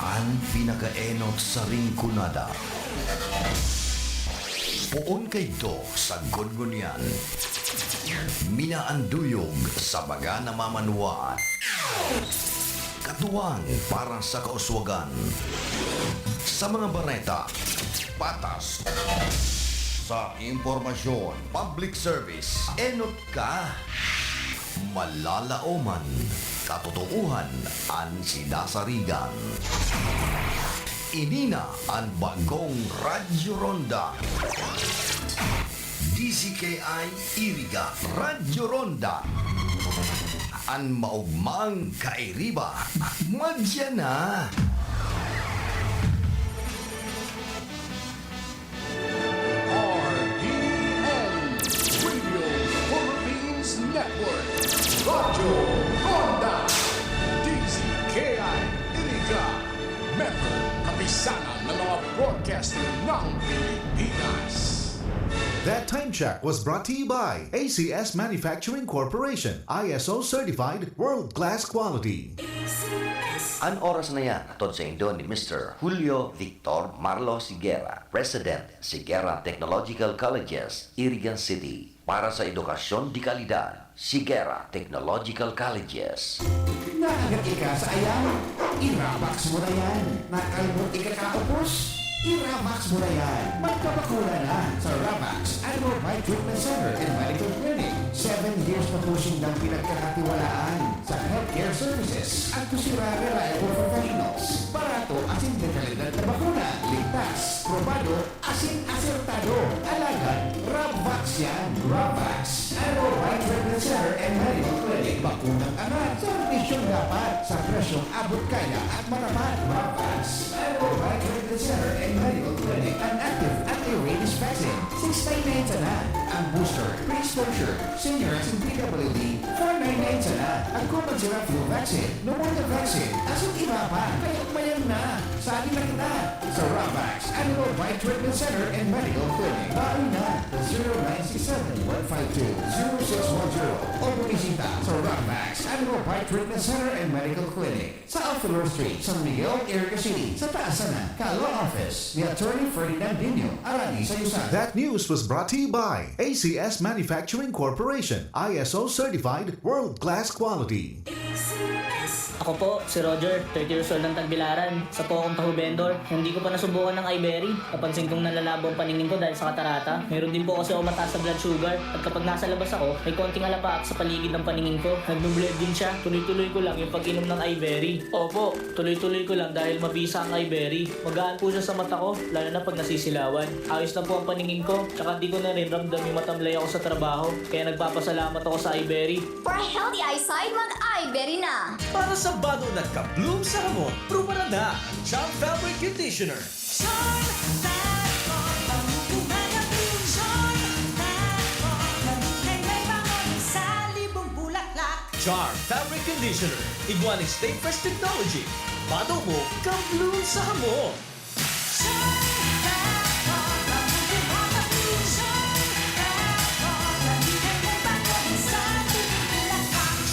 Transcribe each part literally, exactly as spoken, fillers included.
An pinakaenot sa Rinconada. Poon kaidto sagkod ngunyan. Minaanduyog sa mga namamanwaan. Katuwang para sa kauswagan. Sa mga bareta, patas. Sa impormasyon, public service, enot ka. Malalaoman, katotoohan an sinasarigan. Ini na an bagong Radyo Ronda. D Z K I Iriga, Radyo Ronda. An maogmang kairiba, madya na. R P N Radio Philippines Network, Radyo Ronda, D Z K I Iriga, member, kapisanan ng mga broadcaster ng Pilipinas. That time check was brought to you by A C S Manufacturing Corporation, I S O certified, world-class quality. An oras na yan, hatod saindo ni Mister Julio Victor Marlo Sigera, President, Sigera Technological Colleges, Irigan City. Para sa edukasyon de kalidad, Sigera Technological Colleges. Naagat ika sa ayam? I-Ravax mo na yan. Nakalmot ika kaupos? I-Ravax mo na yan. Magpabakuna na sa Ravax Animal Bite Treatment Center and Medical Clinic. Seven years na po sindang pinagkakatiwalaan sa healthcare services at to sila reliable professionals. Barato asin de kalidad na bakuna, ligtas, probado, asin asertado. Alagad, Ravax yan. Ravax Animal Bite Treatment Center and Medical Clinic. Bakunang angat, serbisyong dapat, sa presyong abot kaya at matapat. Ravax Animal Bite Treatment Center and Medical Clinic. An active anti-rabies vaccine, six nine nine sana. Ang booster, pre-exposure, senior asin P W D, four nine nine sana. Agkoman sira flu vaccine, pneumonia vaccine, asin iba pa. Kaya umayan na. Sali na kita sa Ravax Animal Bite Treatment Center and Medical Clinic. Bawi na sa zero nine six seven, one five two, zero six one zero o bumisita sa Ravax Animal Bite Treatment Center and Medical Clinic sa Alfonor Street, San Miguel, Iriga City, sa taas sana kan Law Office ni Attorney Ferdinand Binyo, Arani sa Yusan. That news was brought to you by A C S Manufacturing Corporation, I S O certified, world-class quality. Ako po, si Roger, thirty years old ng Tagbilaran. Isa po akong taho vendor. Hindi ko pa nasubukan ng iBerry. Napansin kong nanlalabo ang paningin ko dahil sa katarata. Meron din po kasi ako mataas na blood sugar. At kapag nasa labas ako, may konting alapaap sa paligid ng paningin ko. Nagbe-blur din siya. Tuloy-tuloy ko lang yung pag-inom ng iBerry. Opo, tuloy-tuloy ko lang dahil mabisa ang iBerry. Magaan po siya sa mata ko, lalo na pag nasisilawan. Ayos na po ang paningin ko, tsaka di ko na rin ramdam yung matamlay ako sa trabaho. Kaya nagpapasalamat ako sa iBerry. For a healthy eyesight, mag-iBerry na! Para sa bado na ka-bloom sa hamot, prubaran na ang Charm Fabric Conditioner. Charm Fabric, pamumuhunan na bloom. Charm Fabric, mabuhay may bangon sa libong bulaklak. Charm Fabric Conditioner, igwa nin Stay Fresh Technology. Bado mo, ka-bloom sa hamot.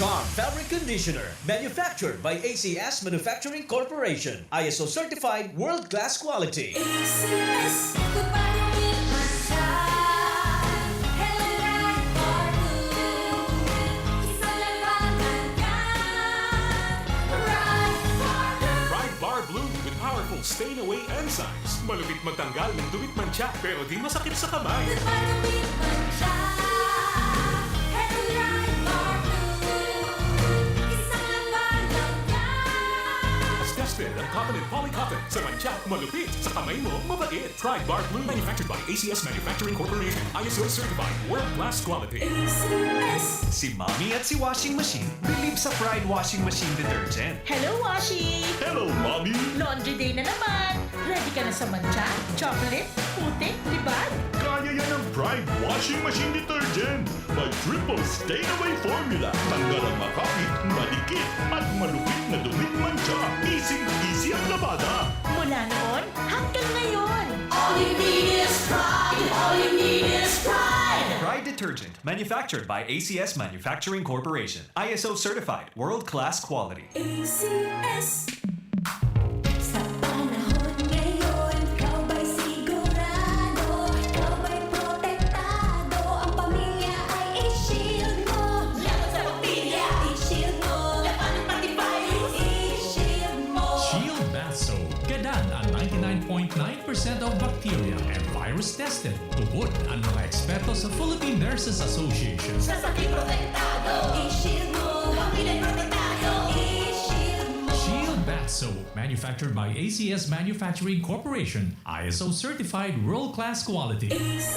Charm Fabric Conditioner, manufactured by A C S Manufacturing Corporation, I S O certified, world-class quality. A C S, tupad yung imansya. Hello, Ride Bar Blue. Isa lang pangalan. Ride Bar Blue. Ride Bar Blue with powerful stain away enzymes. Malupit magtanggal ng dumit mantsa, pero di masakit sa kamay. Tupad yung imansya. Hello, Ride Bar Blue. Isa lang pangalan. Tested ang cotton and polycotton. Sa mantsa, malupit. Sa kamay mo, mabait. Pride Bar Blue, manufactured by A C S Manufacturing Corporation, I S O certified, world class quality. A C S. Si Mommy at si Washing Machine believe sa Pride Washing Machine Detergent. Hello, Washi! Hello, Mommy! Laundry day na naman! Ready ka na sa mantsa, chocolate, putik, libag? Kaya yan ng Pride Washing Machine Detergent! May triple stain away formula. Tanggal ang makapit, madikit, at malupit na dumit mantsa. Easy-easy ang labada. Mula noon hanggang ngayon. All you need is pride. All you need is pride. Pride Detergent, manufactured by A C S Manufacturing Corporation. I S O certified, world-class quality. A C S. Sa panahon ngayon, ikaw ba'y sigurado? Ikaw ba'y protektado? Ang pamilya ay i-shield mo. Laban sa bakterya, i-shield mo. Labanan pati virus, i-shield mo. Shield Bath Soap. Gadan ang ninety-nine point nine percent of bacteria and virus tested. Tubod ang mga eksperto sa Philippine Nurses Association. Sa sakit protektado, i-shield mo. Pamilya protektado, i-shield mo. Shield Bath Soap, manufactured by A C S Manufacturing Corporation, I S O certified world-class quality. A C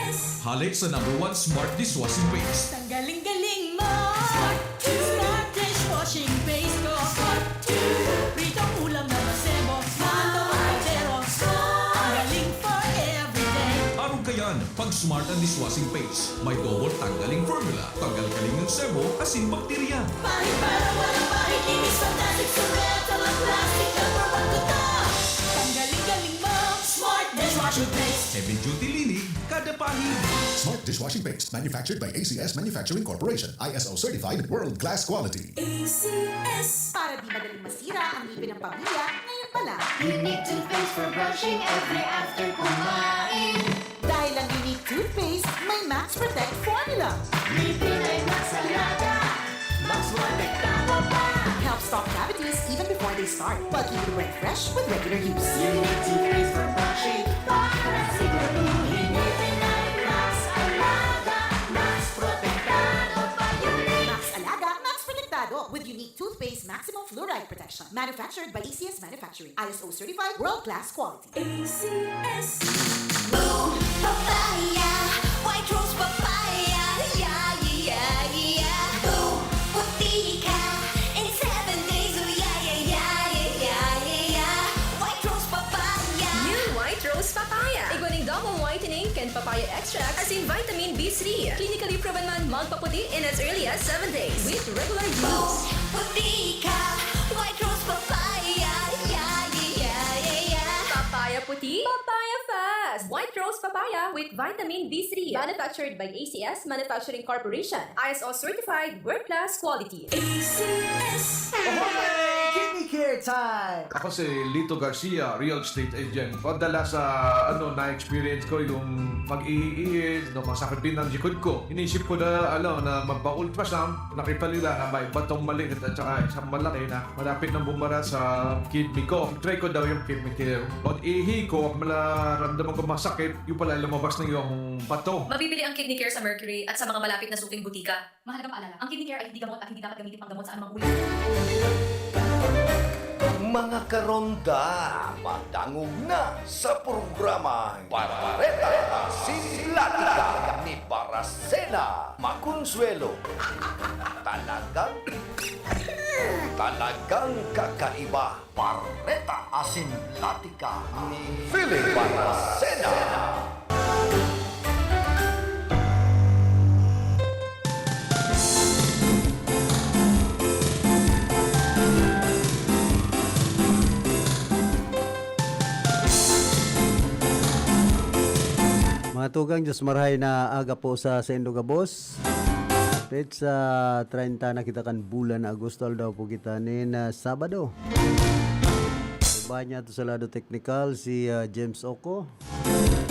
S. Hale sa number one smart dishwashing paste. Ang galing-galing mo! Smart two! Smart dishwashing paste ko! Smart two! Pritong ulam na masebo, mato ang kaldero. Ang galing for everyday! Arog kayan, pag smart ang dishwashing paste. May double tanggaling formula. Tanggal kaling ng sebo, asin bakterya. Pahid para walang pahid, linis fantastic, surreal, talang plastic, number one ko to! Ang galing-galing mo! Smart dishwashing paste! Heavy duty linig, kada pahid. Smart dishwashing paste, manufactured by A C S Manufacturing Corporation, I S O certified, world class quality. A C S. Para di madaling masira ang ngipin ng pamilya, ngayon pa lang. Unique toothpaste for brushing every after kumain. Dahil ang Unique toothpaste may Max Protect formula. Ngipin ay mas alaga, mas protektado pa. Helps stop cavities even before they start, while keeping breath fresh with regular use. Unique toothpaste for brushing para siguraduhin ngipin ay mas alaga, mas protektado pa. Unique. Max Alaga, Max Protektado with Unique Toothpaste Maximum Fluoride Protection. Manufactured by A C S Manufacturing. I S O certified, world class quality. A C S. Boom! Papaya! White Rose Papaya! Yeah, yeah, yeah, yeah! Boom! Puti ka! In seven days, oh yeah, yeah, yeah, yeah, yeah, yeah! White Rose Papaya! New White Rose Papaya. Igwa ning double whitening kan papaya extract asin vitamin B three. Clinically proven man magpaputi in as early as seven days with regular use. Puti ka! White Rose Papaya! Yeah, yeah, yeah, yeah, yeah! Papaya puti, papaya fast. White Rose Papaya with vitamin B three. Manufactured by A C S Manufacturing Corporation. I S O certified, world class quality. A C S. Kidney Care Time! Ako si Lito Garcia, real estate agent. Madalas sa ano, na-experience ko yung mag-iiid, no, masakit din ang likod ko. Inisip ko na, ano, na magpa-ultrasound, nakita nila na may batong maliit at saka isang malaki na malapit nang bumara sa kidney ko. Try ko daw yung kidney care. Pag ihi ko, mararamdaman ko masakit, yung pala lumabas na yung bato. Mabibili ang Kidney Care sa Mercury at sa mga malapit na suking butika. Mahalagang paalala, ang Kidney Care ay hindi gamot at hindi dapat gamitin panggamot sa anumang uri. Mga karonda, madangog na sa programang Barbareta Asin Latika ni Baracena Maconsuelo. Talagang, talagang kakaiba. Barbareta Asin Latika ni Philip Baracena. Mga tugang, Diyos marahay na aga po sa saindo gabos. Petsa treinta na kita kan bulan na Agosto, aldaw po kita nin, ah, Sabado. Iba niya to sa lado teknikal si, ah, James Oco.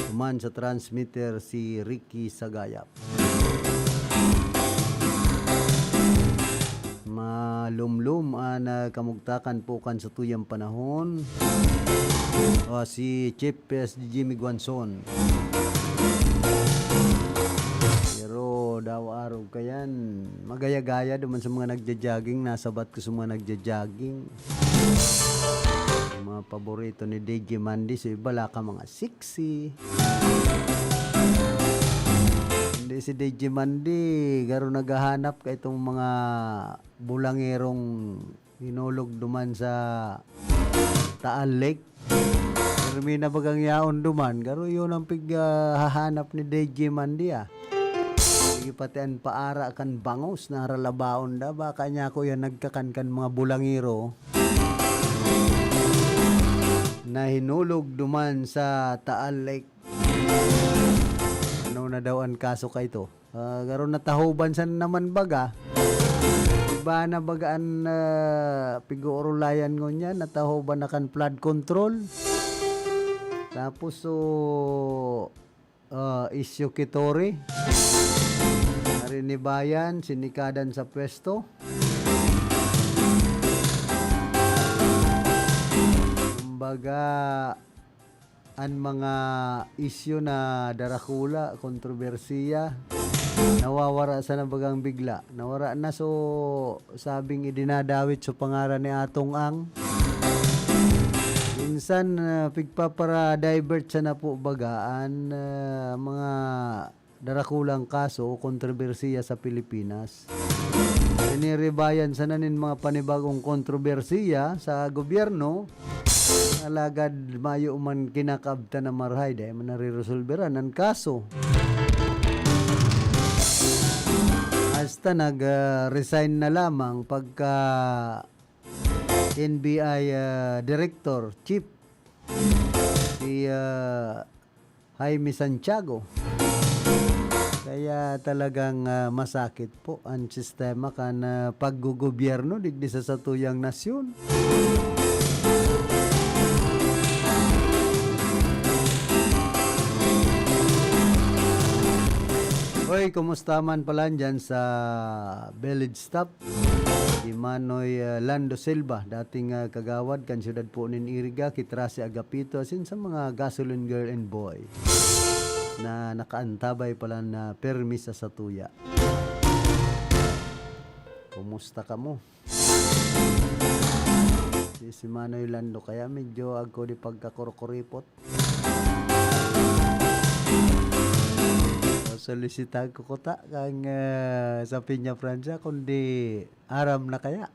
Human sa transmitter si Ricky Sagayap. Malumlom an, ah, kamugtakan po kan satuyang panahon. Ah, si Chief P S D G Miguanzon. Pero daw arog kayan, magaya-gaya duman sa mga nagja-jogging, nasabat ko sa mga nagja-jogging. Mga paborito ni D J Mandy, so iba la ka mga sexy. Hindi si D J Mandy, garo naghahanap ka itong mga bulangerong hinulog duman sa Taal Lake. Pero may nabagang yaon duman, garo yun ang pig, ah, hahanap ni D J Mandy, ah. Sige, pati an paara kan bangus, naralabaon da. Baka niya ako yan nagkakankan mga bulangero na hinulog duman sa Taal Lake. Ano na daw an kaso kaito. Ah, garo natahoban sa naman baga. Iba na baga an, ah, pig-uurulayan ngunyan, natahoban na kan flood control. Tapos, so, ah, isyu ki Tory. Narinibayan, sinikadan sa pwesto. Kumbaga, an mga isyu na darakula, kontrobersiya, nawawara sana bagang bigla. Nawara na, so, sabing idinadawit sa pangaran ni Atong Ang. Minsan, ah, pigpapara-divert sana po baga an, ah, mga darakulang kaso o kontrobersiya sa Pilipinas. Piniribayan sana nin mga panibagong kontrobersiya sa gobyerno, alagad mayo man kinakaabtan na marahay, dai man nariresolberan an kaso. Hasta nag, ah, resign na lamang pagka N B I, ah, director, chief, si, ah, Jaime Santiago. Kaya talagang, ah, masakit po an sistema kan, ah, paggogobyerno digdi sa satuyang nasyon. Hoy, kumusta man pala dyan sa village staff? Si Manoy, ah, Lando Silva, dating, ah, kagawad kan siyudad po nin Iriga, ki Trasi Agapito, asin sa mga gasoline girl and boy na nakaantabay pala na permi sa satuya. Kumusta kamo? Si, si Manoy Lando kaya medyo agko di pagkakurukuripot. Solisitahan ko kuta kan, ah, sa Peña Francia, kundi aram na kaya.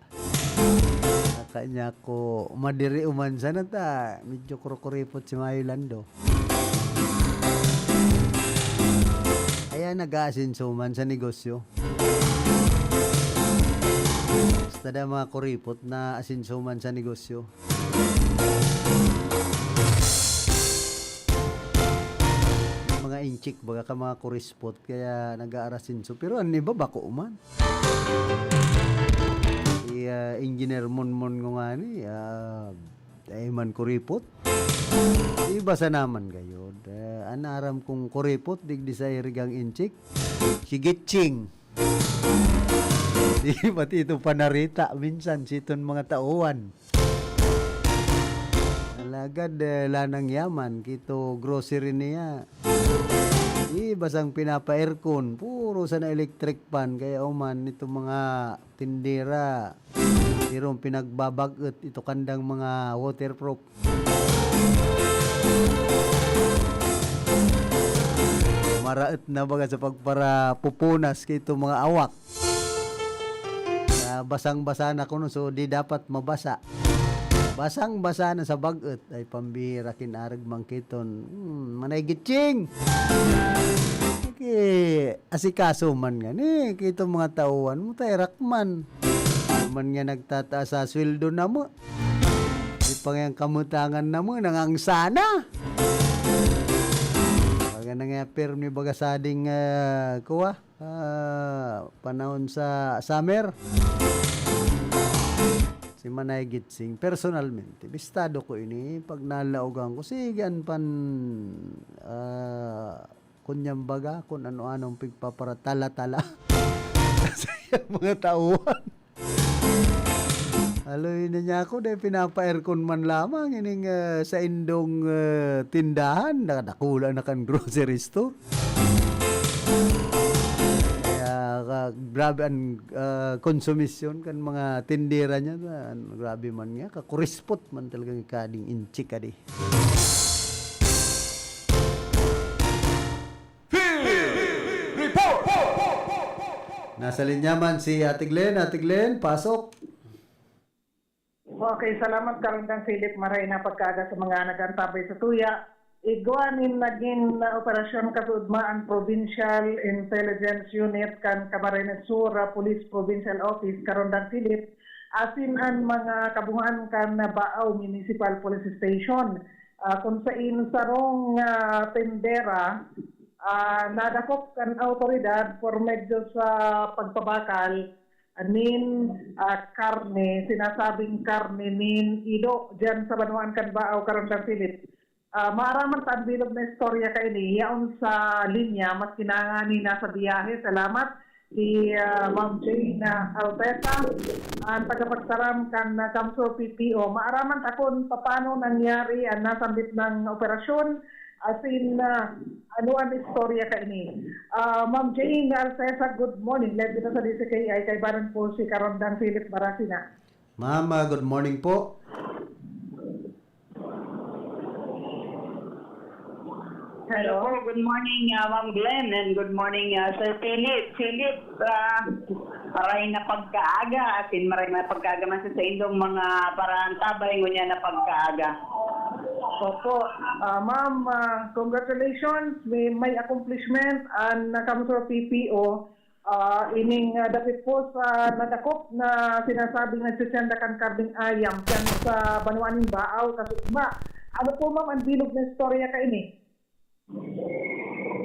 Kanya ko, madiri uman sana ta, medyo kurukuripot si Mayo Lando. Kaya nag-aasenso man sa negosyo. Basta daw mga kuripot na asenso man sa negosyo. Mga inchik, baga ka mga kurispot, kaya nag-aarasenso. Pero an iba, bako man. Si, ah, Engineer Monmon ngani, ah, dai man kuripot. Iba sa naman gayod. Ah, an aram kong kuripot, digdi sa Irigang Inchik, si Gitching. Di, pati ito panarita, minsan, siton mga tauhan. Alagad, eh, lanang yaman, kito grocery niya. Di, basang pinapa-aircon, puro sana electric fan, kaya uman, itong mga tindera, irong pinagbabag-et, ito kandang mga waterproof. Maraet na baga sa pagparapupunas kay itong mga awak. Ah, basang-basa na kuno, so di dapat mabasa. Basang-basa na sa bag-et. Ay, pambihira, kinarag man kiton. Hmm, manay gitsing! Ki-, asikaso man ngani, kitong mga tauhan mo, ta erak man. Man nga nagtataas sa sweldo na mo. Di pa nga kamutangan na mo, nangangsana. Baga na nga, pirmi baga sading, ah, kuwa, ah, panahon sa summer. Si Manay Gitsing, personalmente, bistado ko ini, pag nalaogan ko, sige, an pan, ah, kunyang baga, kung ano-anong pigpaparatala-tala sa iyang mga tauhan. Aloy na niya ako, dahil pinapa-aircon man lamang ining, ah, sa indong, ah, tindahan, nakadakula na kan grocery store. Kaya, ka-, grabe ang, ah, konsumisyon kan mga tindera niya. Ah, grabe man nga, kakurispot man talagang kading inchik kadi. Field Report! Nasa linya man si Ate Glenn. Ate Glenn, pasok. Okay, salamat, Karandang Philip. Maray na pagkaaga sa mga nag-antabay sa tuya. Igwa nin nagin na operasyon kasuodma an Provincial Intelligence Unit kan Camarines Sur, ah, Police Provincial Office, Karandang Philip, asin an mga kabuhaan kan Baao Municipal Police Station. Ah, kun sain sarong, ah, tindera, Ah, nadakop kan awtoridad por medyo sa pagpabakal nin, ah, karne, sinasabing karne nin ido diyan sa banwaan kan Baaw, Carandang Philip. Ah, maaraman ta an bilog na istorya kaini yaon sa linya, maski na ngani nasa biyahe. Salamat. Si, ah, Ma'am Jane, ah, Altesa, ang tagapagtaram kan, ah, Kamsur P P O. Maaraman ta kun paano nangyari ang nasambit na operasyon, asin, ah, ano ang istorya kaini. Ah, Ma'am Jane Altesa, good morning. Live kita sa D C K I, kaibanan po si Carandang Philip Barasina. Ma'am, ah, good morning po. Hello. Hello po, good morning, ah, Ma'am Glenn, and good morning, ah, Sir Philip. Philip, ah, maray na pagkaaga, asin maray na pagkaaga man sa, sa indong mga paraantabay, ngunyan na pagkaaga. Opo. Ah, ma'am, ah, congratulations. May, may accomplishment ang Kamsur P P O. Ah, ining, ah, dapit po sa nadakop na sinasabing nagtitinda kan karneng ayam diyan sa banwaan nin Baaw, Casugma. Ano po, ma'am, ang bilog na istorya kaini?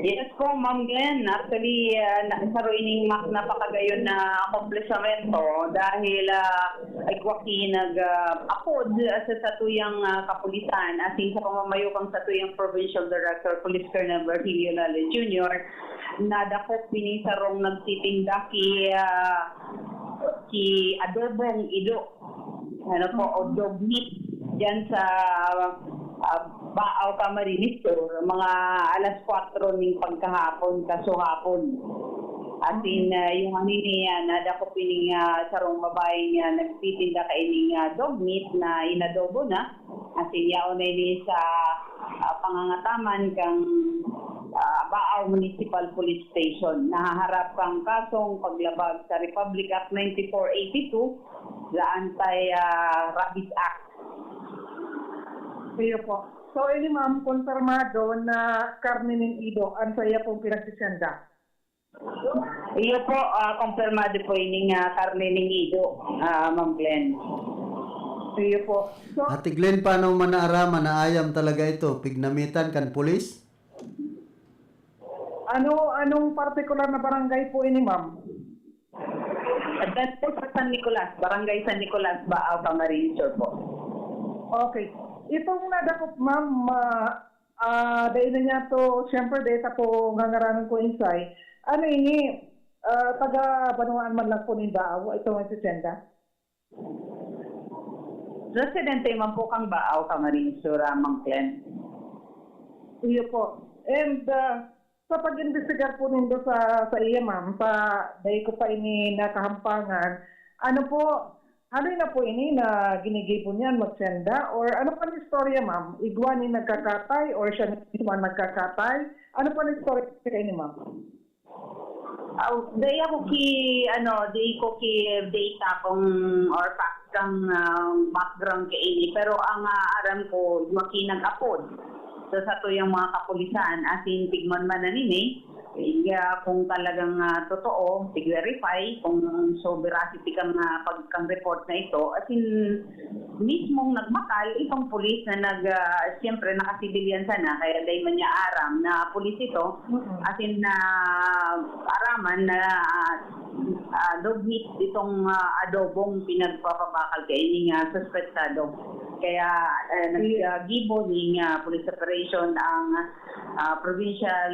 Yes po, Ma'am Glenn. Actually, ah, na, saro ining mas napakagayon na akomplishmento dahil, ah, igwa ki nag, ah, apod sa satuyang, ah, kapulisan, asin sa pamamayo kan satuyang Provincial Director, Police Colonel Virgilio Lale Junior, nadakop ini sarong nagtitinda ki, ah, ki adobong ido. Ano po, o dog meat diyan sa, ah, Baaw, Camarines Sur, mga alas kwatro ning pagkahapon, kasuhapon. Asin, ah, yung ano niya, nadakop ining, ah, sarong babae niya, nagtitinda kaining, ah, dog meat na inadobo na. Asin yaon na ini sa, ah, pangangataman kang, ah, Baaw Municipal Police Station. Nahaharap kang kasong paglabag sa Republic Act ninety-four eighty-two, the Anti, ah, Rabies Act. Iyo po. So, ini, ma'am, konfirmado na karne nin ido ang saiya pong pinagtitinda? Iyo po, ah, kumpirmado po ining, ah, karne nin ido, ah, Ma'am Glenn. Iyo po. So, Ate Glenn, paano man naaraman na ayam talaga ito? Pignamitan kan pulis? Ano, anong partikular na barangay po ini, ma'am? Dyan po sa San Nicolas, Barangay San Nicolas, Baaw, Camarines Sur po. Okay. Itong nadakop, ma'am, ah, ah, dai na niya to, siyempre, dai ta po ngangaranan ko insay. Ano ini? Ah, taga banwaan man lang po nin Baaw, itong nagtitinda? Residente man po kang Baaw, Camarines Sur, ah, Ma'am Glenn. Iyo po. And, ah, sa pag-imbestigar po nindo sa, sa iya, ma'am, sa dai ko pa ini nakahampangan, ano po, ano na po ini na ginigibo niyan, magsenda? Or ano pa ang istorya, ma'am? Igwa ni nagkakatay or siya mismo ang nagkakatay? Ano pa ang istorya kaini, ma'am? Aw, dai ako ki, ano, dai ko ki data kung or fact kang, ah, background kaini. Pero ang, ah, aram ko, igwa ki nag-apod sa satuyang mga kapulisan, asin tigman man na nini, eh, kung talagang, ah, totoo, tig-verify kung so veracity kang, ah, pag-, kang report na ito. Asin, mismong nagbakal itong pulis na nag, ah, siyempre, naka-civilian sana, kaya dai man niya aram na pulis ito. Mm-mm. Asin, na araman na, ah, ah, dog meat itong, ah, adobong pinagpapabakal kaini nga suspetsado. Kaya, eh, nag-, Yes. ah, gibo ning, ah, police operation ang, ah, Provincial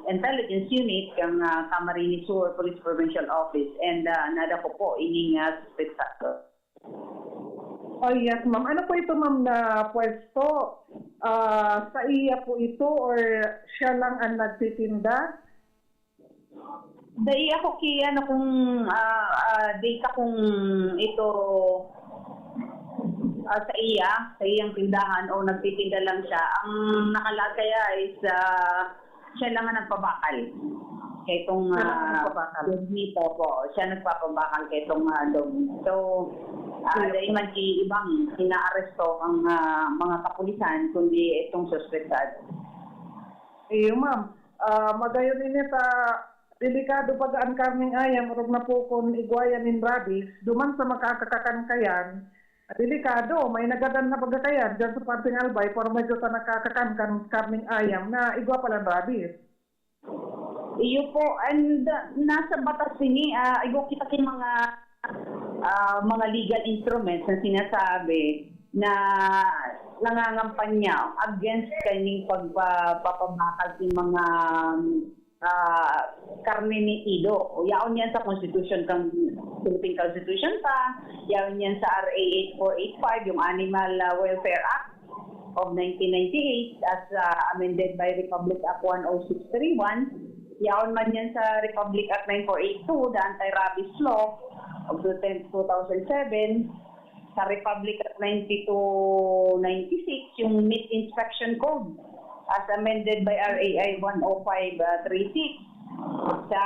Intelligence Unit kang, ah, Camarines Sur Police Provincial Office, and, ah, nadakop po ining, ah, suspetsado. Oh, yes, ma'am. Ano po ito, ma'am, na pwesto? Ah, sa iya po ito or siya lang ang nagtitinda? Dai ako ki, ano, kung, ah, ah, data kung ito, ah, sa iya, sa iyang tindahan o nagtitinda lang siya. Ang nakalaag kaya is, ah, siya lang ang nagpabakal. Kaya itong, Siya lang ang ah, nagpabakal. Dog meat, opo. Siya nagpapabakal kaya itong, ah, dog meat. So, ah, Siya dai po. man ki ibang inaaresto ang, ah, mga kapulisan, kundi itong suspetsado. Iyo, ma'am. Ah, magayon ini ta delikado baga an karneng ayam, orog na po kun igwa yan nin rabies, duman sa makakakakan kayan, delikado, may nagadan na baga kayan dyan sa parteng Albay, pero medyo ta nakakakan kan karneng ayam na igwa palan rabies. Iyo po, and uh, nasa batas ini, ah, igwa kita ki mga ah, mga legal instruments na sinasabi na nangangampanya against kaning pagpapabakal sa mga ah, karne ni Ido. Yaon yan sa constitution kang Philippine Constitution pa, yaon yan sa R A eight four eight five, yung Animal ah, Welfare Act of nineteen ninety-eight as ah, amended by Republic Act one oh six three one. Yaon man yan sa Republic Act nine four eight two, the Anti-Rabies Law of the tenth two thousand seven, sa Republic Act ninety-two ninety-six, yung Meat Inspection Code as amended by R A I one oh five three six, sa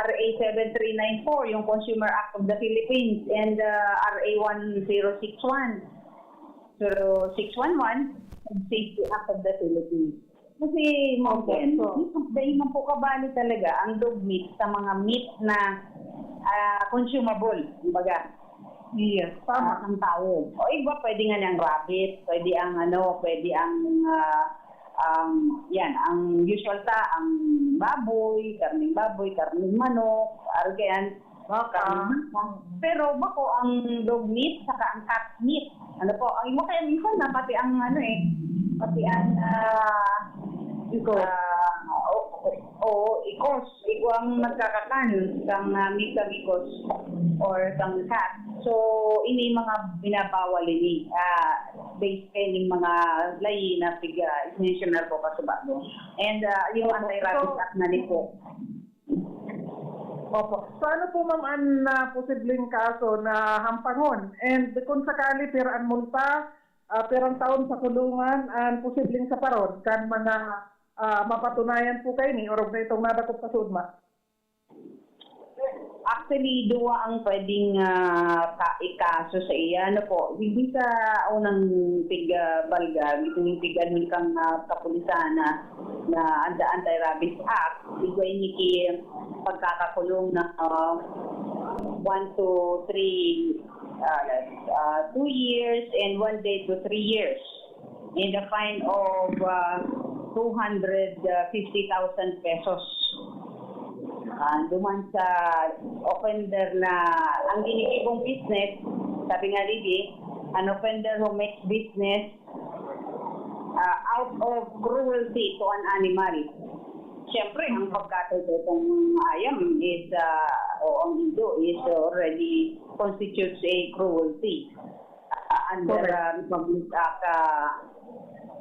R A seven three nine four, yung Consumer Act of the Philippines, and uh, R A one zero six one, zero six one one, and Safety Act of the Philippines. Kasi, Ma'am Opo, Ken, so dahil man po kabali talaga ang dog meat sa mga meat na ah, consumable, kumbaga, Yes, ah, tama. ng tao. O iba, pwede nga ng rabbit, pwede ang ano, pwede ang, ah, ang, yan, ang usual ta, ang baboy, karning baboy, karning manok, argan, Baka. karning baka. Pero bako ang dog meat, saka ang cat meat. Ano po, ang iba kaya minsan na pati ang ano eh, pati ang, ah, Iko. ah, o, o, o, ikos. Igwang nagkakakan kang ah, meat kang ikos or kang cat. So, ini mga binabawal ini. Ah, based kay ning mga layi na pig ah, mensionar ko kasubago. And ah, yung Opo. Anti-Rabies So, Act na ni po. Opo. So, ano po, ma'am, ang ah, posibleng kaso na hampangon? And kung sakali, pira ang multa, ah, pirang taon sa kulungan, ang posibleng saparon kan mga ah, mapatunayan po kaini, orog na itong nadakop sa sudma? Actually, duwa ang pwedeng ah, ka- ikaso sa iya. Ano po, hindi sa unang pig ah, balga, hindi pig ano kang ah, kapulisan na, na anda Anti-Rabies Act, igwa ini ki pagkakakulong na ah, one to three, ah, ah, two years and one day to three years. And a fine of ah, two hundred fifty thousand pesos. Ah, duman sa offender na ang ginigibong business, sabi nga didi, an offender who makes business ah, out of cruelty to an animal. Siyempre, ang pagkatay ko itong ayam is, ah, o ang ido is already constitutes a cruelty. Ah, under Correct. ah, Republic Act ah,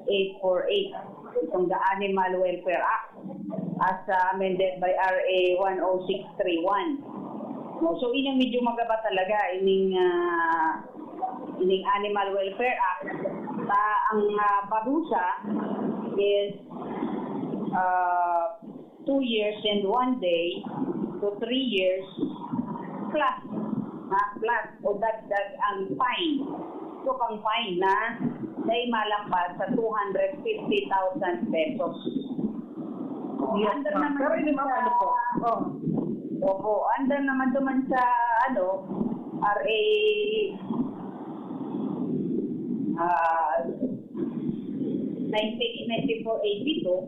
eight four eight, itong the Animal Welfare Act, as ah, amended by R A one oh six three one. No, so, ining medyo magaba talaga, ining, ah, ining Animal Welfare Act, ta, ang ah, parusa is ah, two years and one day to three years plus, ah, plus o dagdag ang fine. So, pang fine na dai malampas sa two hundred fifty thousand pesos. Yes, Under ma'am. naman Pero hindi, ma'am, sa ano po? Oh. Opo, under naman duman sa, ano, R A, ah, ninety, ninety-four eighty-two,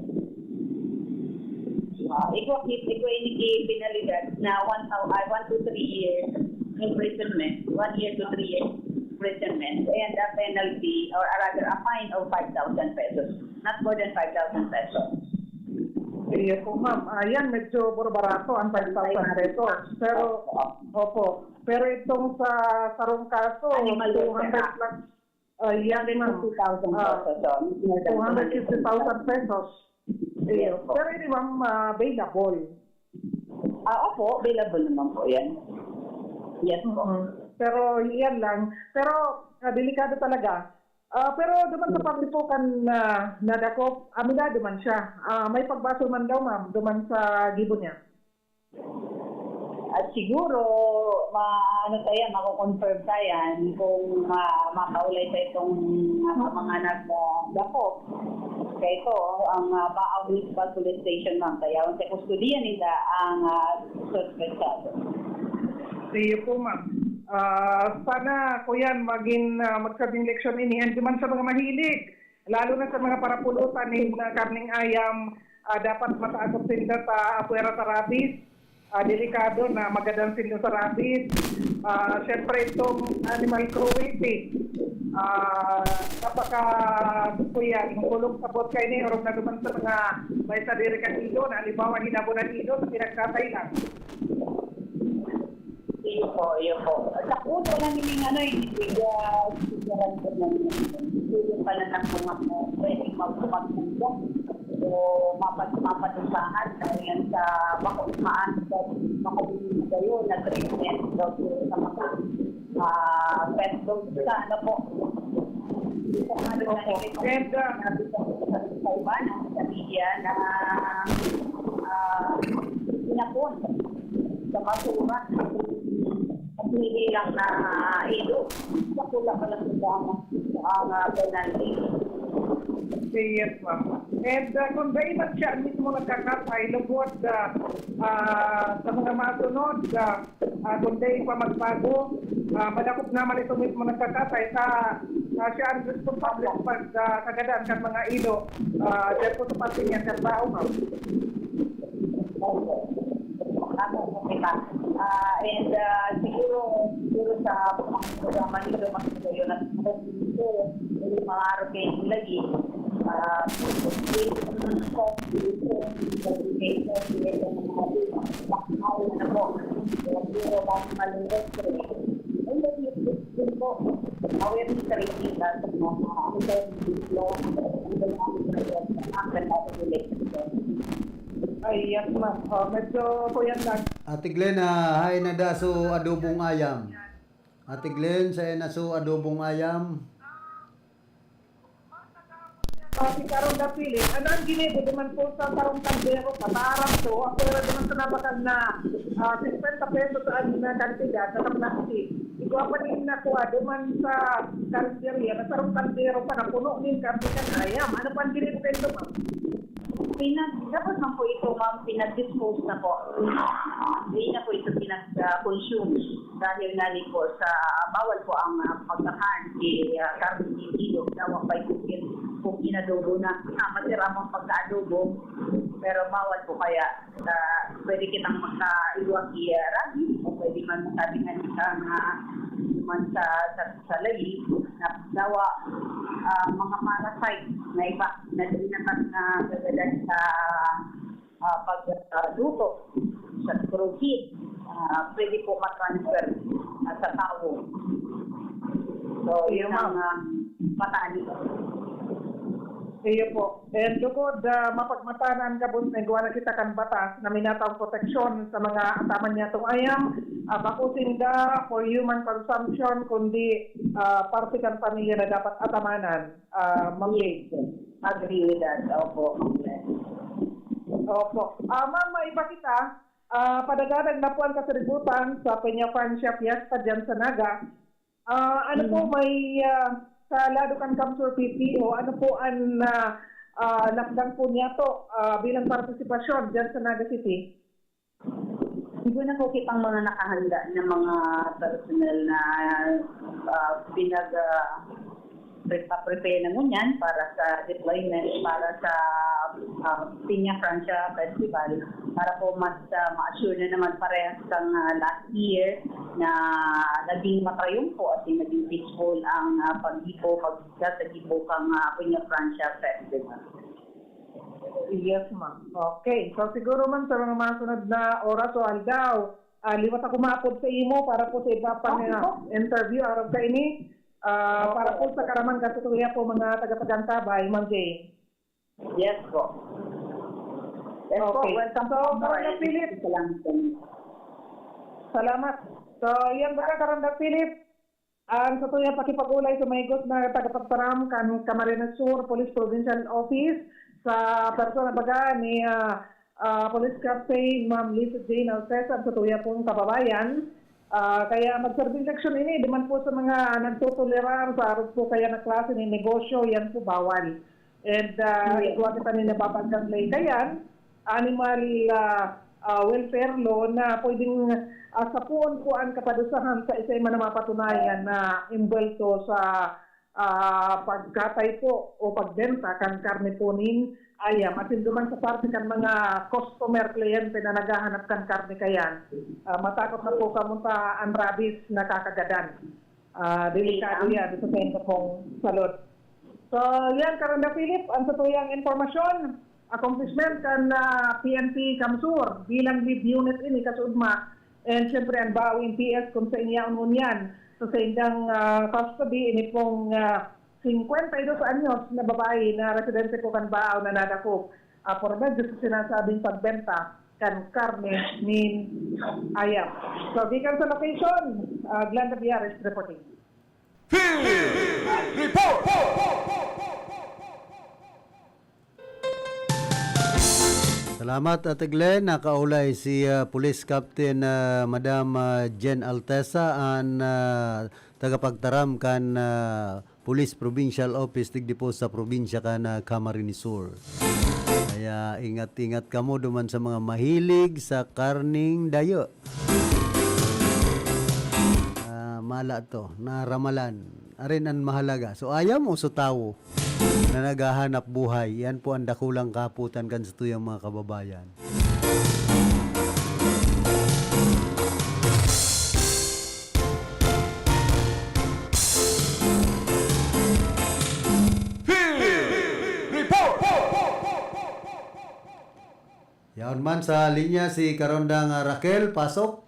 ah, igwa, igwa ini ki penalidad na one thou-, ah, one to three years imprisonment, one year to three years imprisonment, and a penalty or rather a fine of five thousand pesos, not more than five thousand pesos. Iyo po, ma'am. Ayan, medyo barato ang five thousand pesos. Pero, Opo. opo. Pero itong sa sarong kaso, Animal two hundred welfare. plus. Ah, yan, Hundred fifty thousand Ah, pesos, so, more than two hundred fifty thousand pesos. Yes Iyo. po. Pero ini, ma'am, ah, bailable. Ah, opo, available naman po yan. Yes po. Mm. Pero yan lang. Pero ah, delikado talaga. Ah, pero duman sa parte po kan ah, nadakop, aminado man siya. Ah, may pagbasol man daw, ma'am, duman sa gibo niya. At siguro, ma ano ta yan, mako-confirm ta yan kung ma makaulay pa itong ah, mga nagdakop. Kaya ito, ang ah, Baao Municipal Police Station, ma'am, kaya sa kustodiya nila ang ah, suspetsado. Iyo po, ma'am. Ah, sana, kuyan, maging ah, magsabing leksyon ini. And duman sa mga mahilig, lalo na sa mga parapulotan nin ah, karning ayam, Ah, dapat matakot sinda sa apwera sa rabies. Ah, delikado na magadan sinda sa rabies. Ah, syempre, itong animal cruelty. Ah, napaka gusto yan. Yung kulog sa bot kayo ni, orog na duman sa mga may sadiri kan ido, na halimbawa, hinabunan ido, sa pinagkatay lang. Iyo po, iyo po. Sa puso na nining ano, eh, hindi, ah, siguran ko na niya. Yung pala ng mga, ah, pwedeng magpapagpunta. So, mapat-, mapatusahan dahil yan sa bako-, maas at makabili na kayo na treatment daw po sa mga, ah, pet dogs sa ano po. Sa mga Opo. Naglalagay po And, ah, sinabi sa, sa, sa iba na sa media na, ah, inapon sa basura. At hindi lang na ilo. Sa pula pa lang sa dama. Sa, ah, penalty. Yes, ma'am. And, ah, kung dahil man siya mismo nagkakatay, lugod, ah, ah, sa mga masunod, ah, ah, kung dahil pa magbago, ah, madakop naman ito mismo nagkakatay sa, ah, siya ang responsable sa pag, ah, kagadan kan mga ilo, ah, dyan po sa parte niya, trabaho, ma'am. Opo. Tama po kita. Ah, and, ah, siguro, siguro sa mga programa nito, mas magayon at mas gusto, yung mga araw kayo lagi, ah, with, ano po, yung mga bata, ano po, yung mga malulungkot, eh. Yung lagi, yun po, awareness sa rabies at mga, ano po, yung law, ang ginagamit na yun, ang ganda ko ulit. Ay, yes, ma'am. Oh, medyo kuyan lang. Ate Glenn, ah, haen na da so adobong ayam. Ate Glenn, saen na so adobong ayam. Ah, si Carol Dapilit, ano ang ginibo naman po sa sarong kaldero, kataram to, ako era naman sa nabakal na, ah, singkwenta pesos ang na kantidad na plastic. Igwa pa din nakuha, duman sa karinderya, na sarong kaldero pa na puno nin karne kan ayam. Ano pa ang ginibo kayo, ma'am? Pinag-, dapat man po ito, ma'am, pinag-dispose na po. Hindi na po ito pinag-consume dahil nga ni po sa bawal po ang, ah, pagkakan, eh, ah, karne ni Dilo, dawa pa ito kung inadobo na. Ah, matira mong pagkaadobo, pero bawal po kaya, ah, pwede kitang magkaiwag i-, ah, rabi, o pwede man masabi nga sa mga, man sa, sa, sa layi, na dawa, ah, mga parasite na iba na dinapat na gagadan sa, ah, pag, ah, luto, sa screw heat, ah, pwede po ma-transfer, ah, sa tawo. So, yun Iyo, ang, ma'am. Ah, patali. Iyo po. And lugod, ah, mapagmatanan gabos na igwa na kita kan batas na minatang proteksyon sa mga ataman niya itong ayam, ah, bako sinda for human consumption, kundi, ah, parte kan pamilya na dapat atamanan, ah, Ma'am Yes. Gay. Agree with that. Opo, Ma'am Glenn. Opo. Ah, ma'am, may iba kita. Ah, padagadag na po ang kasaributan sa Peña Francia Fiesta dyan sa Naga. Ah, ano po, Mhm. may, ah, sa lado kan Kamsur P P O, ano po ang, ah, ah, lakdang po niya to, ah, bilang partisipasyon dyan sa Naga City? Siguro na po kitang mga nakahanda na mga personnel na, ah, pinag, ah, pre-, pa-prepare na ngunyan para sa deployment, para sa, ah, Peña Francia Festival, para po mas, ah, ma-assure na naman parehas kang, ah, last year na naging matrayumpo at naging peaceful ang, ah, paghipo, pagsasagipo kang, ah, Peña Francia Festival. Yes, ma'am. Okay. So, siguro, ma'am, sa mga masunod na oras o aldaw, ah, liwat ako maapod sa imo para po sa iba pang, Okay ah, po. interview arog kaini. Ah, Opo. Para po sa karaman katutuya po, mga taga-Pagantabay, Ma'am Jane. Yes po. Yes po. Okay. Welcome So, po, Ma'am Carla Maray. Philip. Salamat po. Salamat. So, yan ba, Carla Philip? Ang sa tuya pakipag-ulay sa mahigos na tagapagtaram kan Camarines Sur Police Provincial Office sa persona baga ni, ah, ah, Police Captain Ma'am Lisa Jane Alcesa, ang sa tuya pong kababayan. Ah, kaya magserbing leksyon ini, di man po sa mga nagtotolerar sa arog po kaya na klase ni negosyo, yan po bawal. And, ah, Yes. igwa kita ni nababanggang lay kayan, animal, ah, ah, welfare law na pwedeng, ah, sapuon po ang kapadusahan sa isa man na mapatunayan na imbwelto sa, ah, pagkatay po o pagbenta kan karne po nin ayam. Asin duman sa parte kan mga customer, kliyente na naghahanap kan karne kayan, ah, matakot na po kamo ta an rabies na kakagadan. Ah, delikado yan sa sendo pong salud. So, yan, Karonda Philip, ang satuyang impormasyon, accomplishment kan, ah, P N P Kamsur bilang lead unit ini kasugma. And siyempre, ang Bao M P S kung sa inyaon ngunyan. So, sa indang, ah, custody, ini pong, ah, singkwenta y dos anyos na babae na residente po kan Bao na nadakop, ah, por medio sa sinasabing pagbenta kan karne nin ayam. So, gikan sa location, ah, Glenda Viares reporting. Field Report! Salamat, Ate Glenn. Nakaulay si, ah, Police Captain, ah, Madam, ah, Jen Altesa, an, ah, tagapagtaram kan, ah, Police Provincial Office digdi po sa probinsya kan, ah, Camarines Sur. Kaya ingat-ingat kamo duman sa mga mahilig sa karning dayo. Ah, mala to, naramalan. Arin an mahalaga. So, ayam o so tawo na naghahanap buhay, yan po ang dakulang kaputan kan satuyang mga kababayan. Field Report! Yaon man sa linya si Karondang, ah, Raquel, pasok.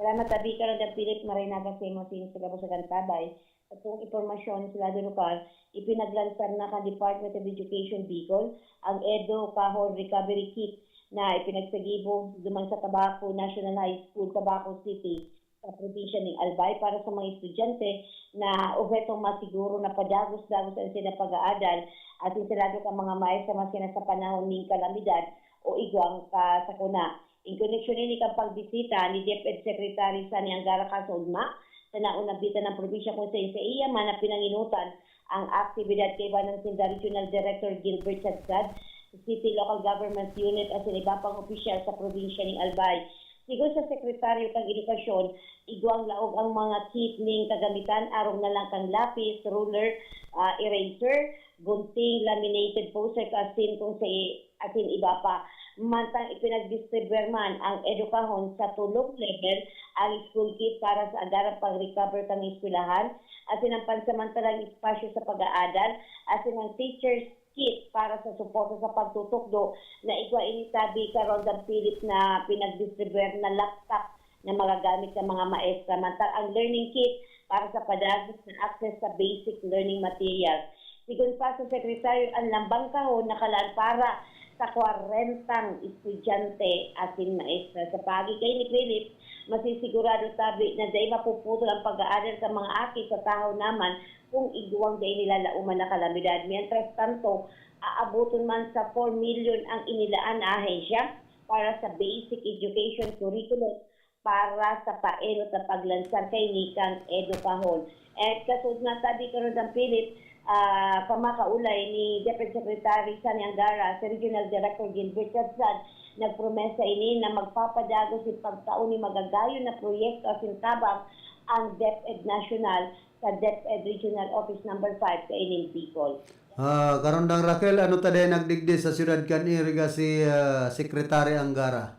Salamat, Abi. Karondang Philip, maray na ka sa imo, sa imo sa gabos sa Gantabay. Sa pong impormasyon sa lado lokal, ipinaglansar na kan Department of Education Bicol ang Edo Kahon Recovery Kit na ipinagsagibo duman sa Tabaco National High School, Tabaco City, sa probinsya ning Albay para sa mga estudyante na obhetong masiguro na padagos-dagos an sina pag-aadal asin sa lado kan mga maestra masina sa panahon nin kalamidad o igwang kasakuna. In koneksyon ini kan pagbisita ni DepEd Secretary Sonny Angara kan sa ugma, sa naunang bitan ng probinsya kung sa saiya man na pinanginutan ang aktibidad kaiba ng sinda Regional Director Gilbert Sadsad, City Local Government Unit asin iba pang opisyal sa probinsya ning Albay. Sigon sa Sekretaryo kan Edukasyon, igwang laog ang mga kit ning kagamitan, arog na lang kan lapis, ruler, ah, eraser, gunting, laminated poster, asin kung sa i-, asin iba pa. Mantang ipinagdistribuer man ang edukahon sa tulong level, ang school kit para sa agarang pag-recover kan eskwelahan, asin ang pansamantalang espasyo sa pag-aadal, asin ang teachers kit para sa suporta sa pagtutukdo na igwa ini tabi karon kan Philip na pinagdistribuer na laptop na magagamit sa mga maestra, mantang ang learning kit para sa padagos na access sa basic learning materials. Sigon pa sa sekretaryo, ang lambang kahon nakalaan para sa kwarentang estudyante asin maestra. Sa paagi kay ni Philip, masisigurado tabi na dai mapuputol ang pag-aaral sa mga aki sa tahaw naman kung igwang dai nila lauman na kalamidad. Mientras tanto, aaboton man sa four million ang inilaan na ahensya para sa basic education curriculum para sa paenot na paglansar kaini kan edukahon. At kasud na tabi karon kan Philip, ah, pamakaulay ni Deputy Secretary Sonny Angara, si Regional Director Gilbert Sadsad, nagpromesa ini na magpapadagos sa pagtao ni magagayon na proyekto asin tabang ang DepEd National sa DepEd Regional Office Number five sa ining Bicol. Ah, Karondang Raquel, ano ta dai nagdigdi sa siyudad kan Iriga si, ah, Secretary Angara?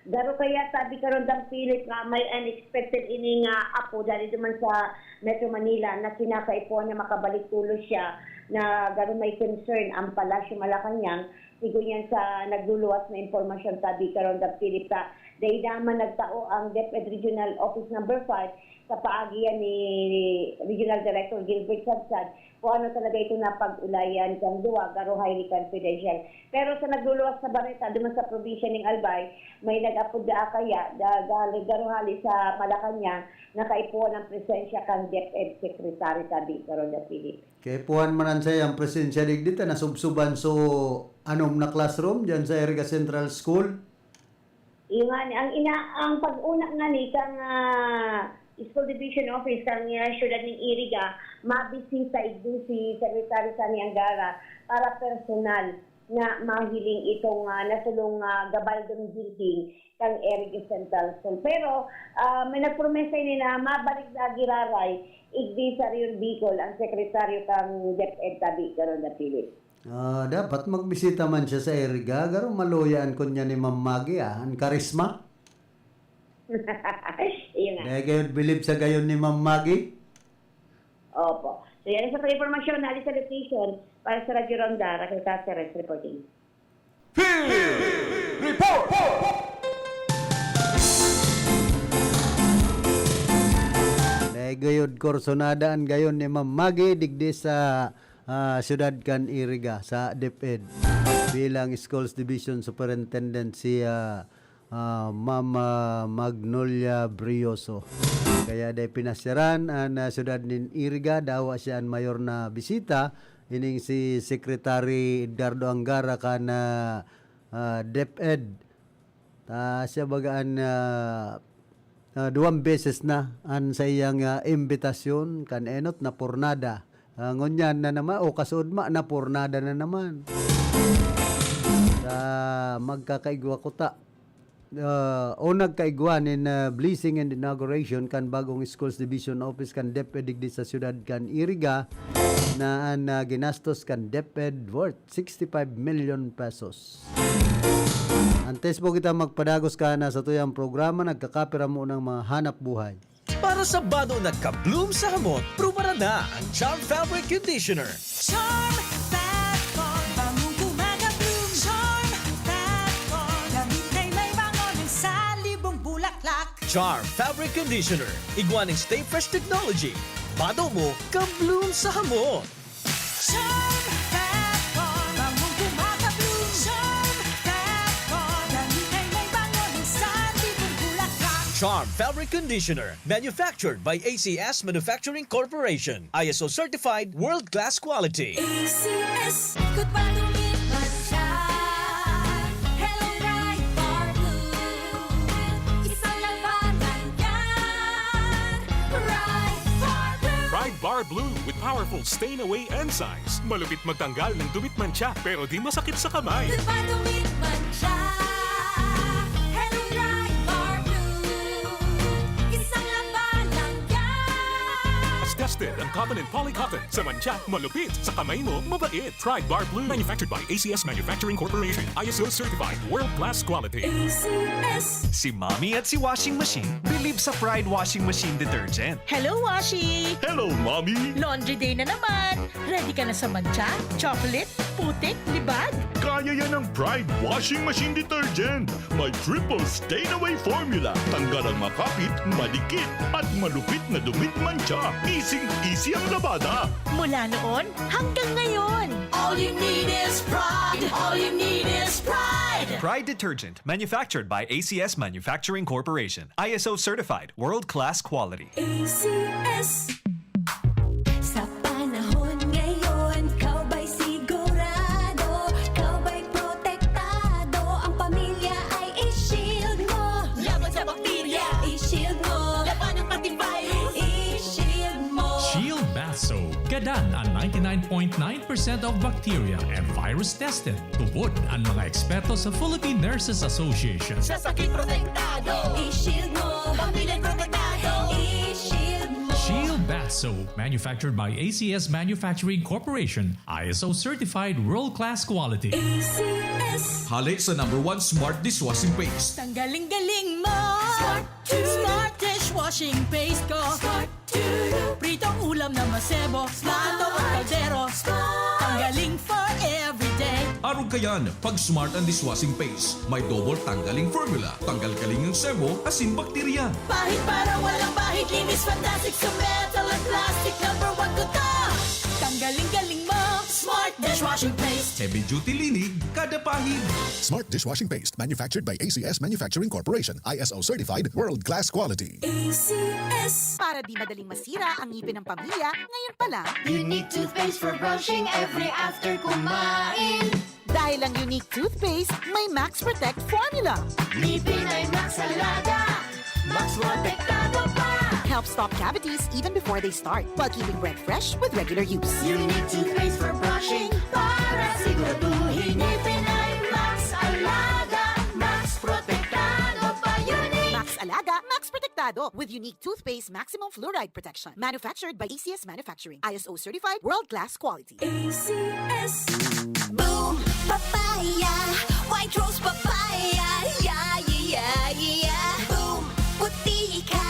Garo kaya tabi karon dang Philip nga may unexpected ini nga apo dali duman sa Metro Manila na kinakaipuhan na makabalik tulos siya, na garo may concern ang Palasyo Malacañang. Sigon yan sa nagluluwas na impormasyon tabi karon dang Philip, ta dai naman nagtao ang DepEd Regional Office Number five sa paagi yan ni Regional Director Gilbert Sadsad kung ano talaga ito na pag-ulayan kang duwa, garo highly confidential. Pero sa nagluluwas na bareta, duman sa probinsya ning Albay, may nag-apod da kaya, da, da, garo hali sa Malacañang, nakaipuhan ang presensya kang DepEd Secretary tabi karon da Philip. Kaipuhan man an saiyang presensya digdi ta nasubsuban so anom na classroom diyan sa Iriga Central School. Iyo nga ni, ang ina-, ang pag-una nga ni kang, ah, School Division Office kang, ah, siyudad ning Iriga, mabisita igdi si Secretary Sonny Angara para personal na mahiling itong, ah, nasulong, ah, Gabaldon Building kan Iriga Central School. Pero, ah, may nagpromesa ini na mabalik na giraray igdi sa Rio Bicol ang sekretaryo kan DepEd tabi, Karon na Philip. Ah, dapat magbisita man siya sa Iriga, garo maluya an kunya ni Ma'am Maggie, ah, an karisma. Iyo nga. Dai kayo bilib sa gayon ni Ma'am Maggie? Opo. So, yan sa pag-impormasyon, Alisa Letition, para sa Radyo Ronda, Raquel Caceres reporting. Field Report! Dai gayod kursunada an gayon ni Ma'am Maggie digdi sa, ah, siyudad kan Iriga, sa DepEd. Bilang Schools Division Superintendent si, ah, ah, Ma'am, ah, Magnolia Brioso. Kaya dai pinasyaran an, ah, siyudad nin Iriga, dawa siya an mayor na bisita, ining si Secretary Edgardo Angara kan, ah, ah, DepEd. Ta siya baga an, ah, ah, duwang beses na an saiyang, ah, imbitasyon, kan enot napurnada. Ah, ngunyan na naman, o kasuodma, napurnada na naman. Sa magkakaigwa kuta, ah, o nagkaigwa nin, ah, blessing and inauguration kan bagong Schools Division Office kan DepEd digdi sa siyudad kan Iriga, na an, ah, ginastos kan DepEd worth sixty-five million pesos. Antes po kita magpadagos ka na sa tuyang programa, nagkakapira mo ng mga hanap buhay. Para sa bado na ka-bloom sa hamot, prubaran na ang Charm Fabric Conditioner. Charm Fat Foam, bangong gumagabloom. Charm Fat Foam, damit ay may bango ng salibong bulaklak. Charm Fabric Conditioner, igwa ning Stay Fresh Technology. Bado mo, ka-bloom sa hamot. Charm Fat Foam, bangong gumagabloom. Charm Fat Foam, damit ay may bango ng salibong bulaklak. Charm Fabric Conditioner, manufactured by A C S Manufacturing Corporation. I S O certified, world-class quality. A C S, good pa dumit man siya. Hello, Pride Bar Blue. Isang labanan yan. Pride Bar Blue. Pride Bar Blue with powerful stain away enzymes. Malupit magtanggal ng dumit mantsa, pero di masakit sa kamay. Good pa dumit man siya. Hello, Pride Bar Blue. Isang labanan yan. Mas tested ang cotton and poly cotton. Sa mantsa, malupit. Sa kamay mo, mabait. Pride Bar Blue. Manufactured by A C S Manufacturing Corporation. I S O certified. World class quality. A C S. Si Mommy at si Washing Machine bilib sa Pride Washing Machine Detergent. Hello, Washi! Hello, Mommy! Laundry day na naman! Ready ka na sa mantsa, chocolate, putik, libag? Kaya yan ng Pride Washing Machine Detergent. May triple stain away formula. Tanggal ang makapit, madikit, at malupit na dumit mantsa. Easy-easy ang labada. Mula noon hanggang ngayon. All you need is Pride. All you need is Pride. Pride Detergent, manufactured by A C S Manufacturing Corporation. I S O certified, world-class quality. A C S. Sa panahon ngayon, kaw ba'y sigurado? Kaw ba'y protektado? Ang pamilya ay i-shield mo. Laban sa bakterya, i-shield mo. Labanan pati virus, i-shield mo. Shield Bath Soap. Gadan an ninety-nine point nine percent of bacteria and virus tested. Tubod an mga eksperto sa Philippine Nurses Association. Sa sakit protektado, i-shield mo. Pamilya protektado, i-shield mo. Shield Bath Soap, manufactured by A C S Manufacturing Corporation, I S O certified world-class quality. A C S. Hale sa number one smart dishwashing paste. Tanggaling-galing mo. Smart. Smart dishwashing paste ko. Smart. Pritong ulam na masebo, plato o kaldero. Tanggaling for everyday. Arog kayan, pag Smart ang dishwashing paste. May double tanggaling formula. Tanggal galing ang sebo, asin bakterya. Pahid para walang bahid, linis fantastic sa metal at plastic. Number one ko to. Tanggaling galing mo, Smart dishwashing paste. Heavy duty linig, kada pahid. Smart dishwashing paste, manufactured by A C S Manufacturing Corporation, I S O certified, world class quality. A C S. Para di madaling masira ang ngipin ng pamilya, ngayon pa lang. Unique toothpaste for brushing every after kumain. Dahil ang Unique Toothpaste may Max Protect Formula. Ngipin ay Max Alaga, Max Protektado pa. Help stop cavities, even before they start, while keeping breath fresh with regular use. Unique toothpaste for brushing para siguraduhin ngipin ay Max Alaga, Max Protektado pa, Unique. Max Alaga, Max Protektado, with Unique Toothpaste Maximum Fluoride Protection. Manufactured by A C S Manufacturing. I S O certified, world-class quality. A C S. Boom! Papaya! White Rose Papaya! Yeah, yeah, yeah, yeah! Boom! Puti ka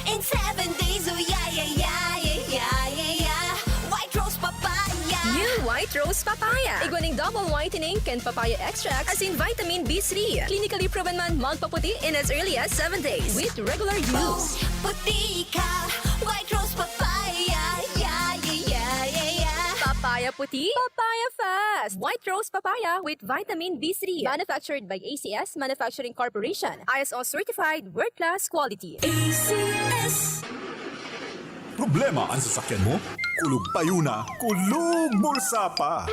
in seven days! Oh, yeah, yeah, yeah, yeah, yeah, yeah, yeah! White Rose Papaya! New White Rose Papaya. Igwa nin double whitening kan papaya extract, asin vitamin B three. Clinically proven man magpaputi in as early as seven days with regular use. Puti ka, White Rose Papaya. Yeah, yeah, yeah, yeah, yeah. Papaya puti, papaya fast. White Rose Papaya with vitamin B three. Manufactured by A C S Manufacturing Corporation. I S O certified, world-class quality. A C S. Problema an sasakyan mo? Kulog payo na, kulog bulsa pa!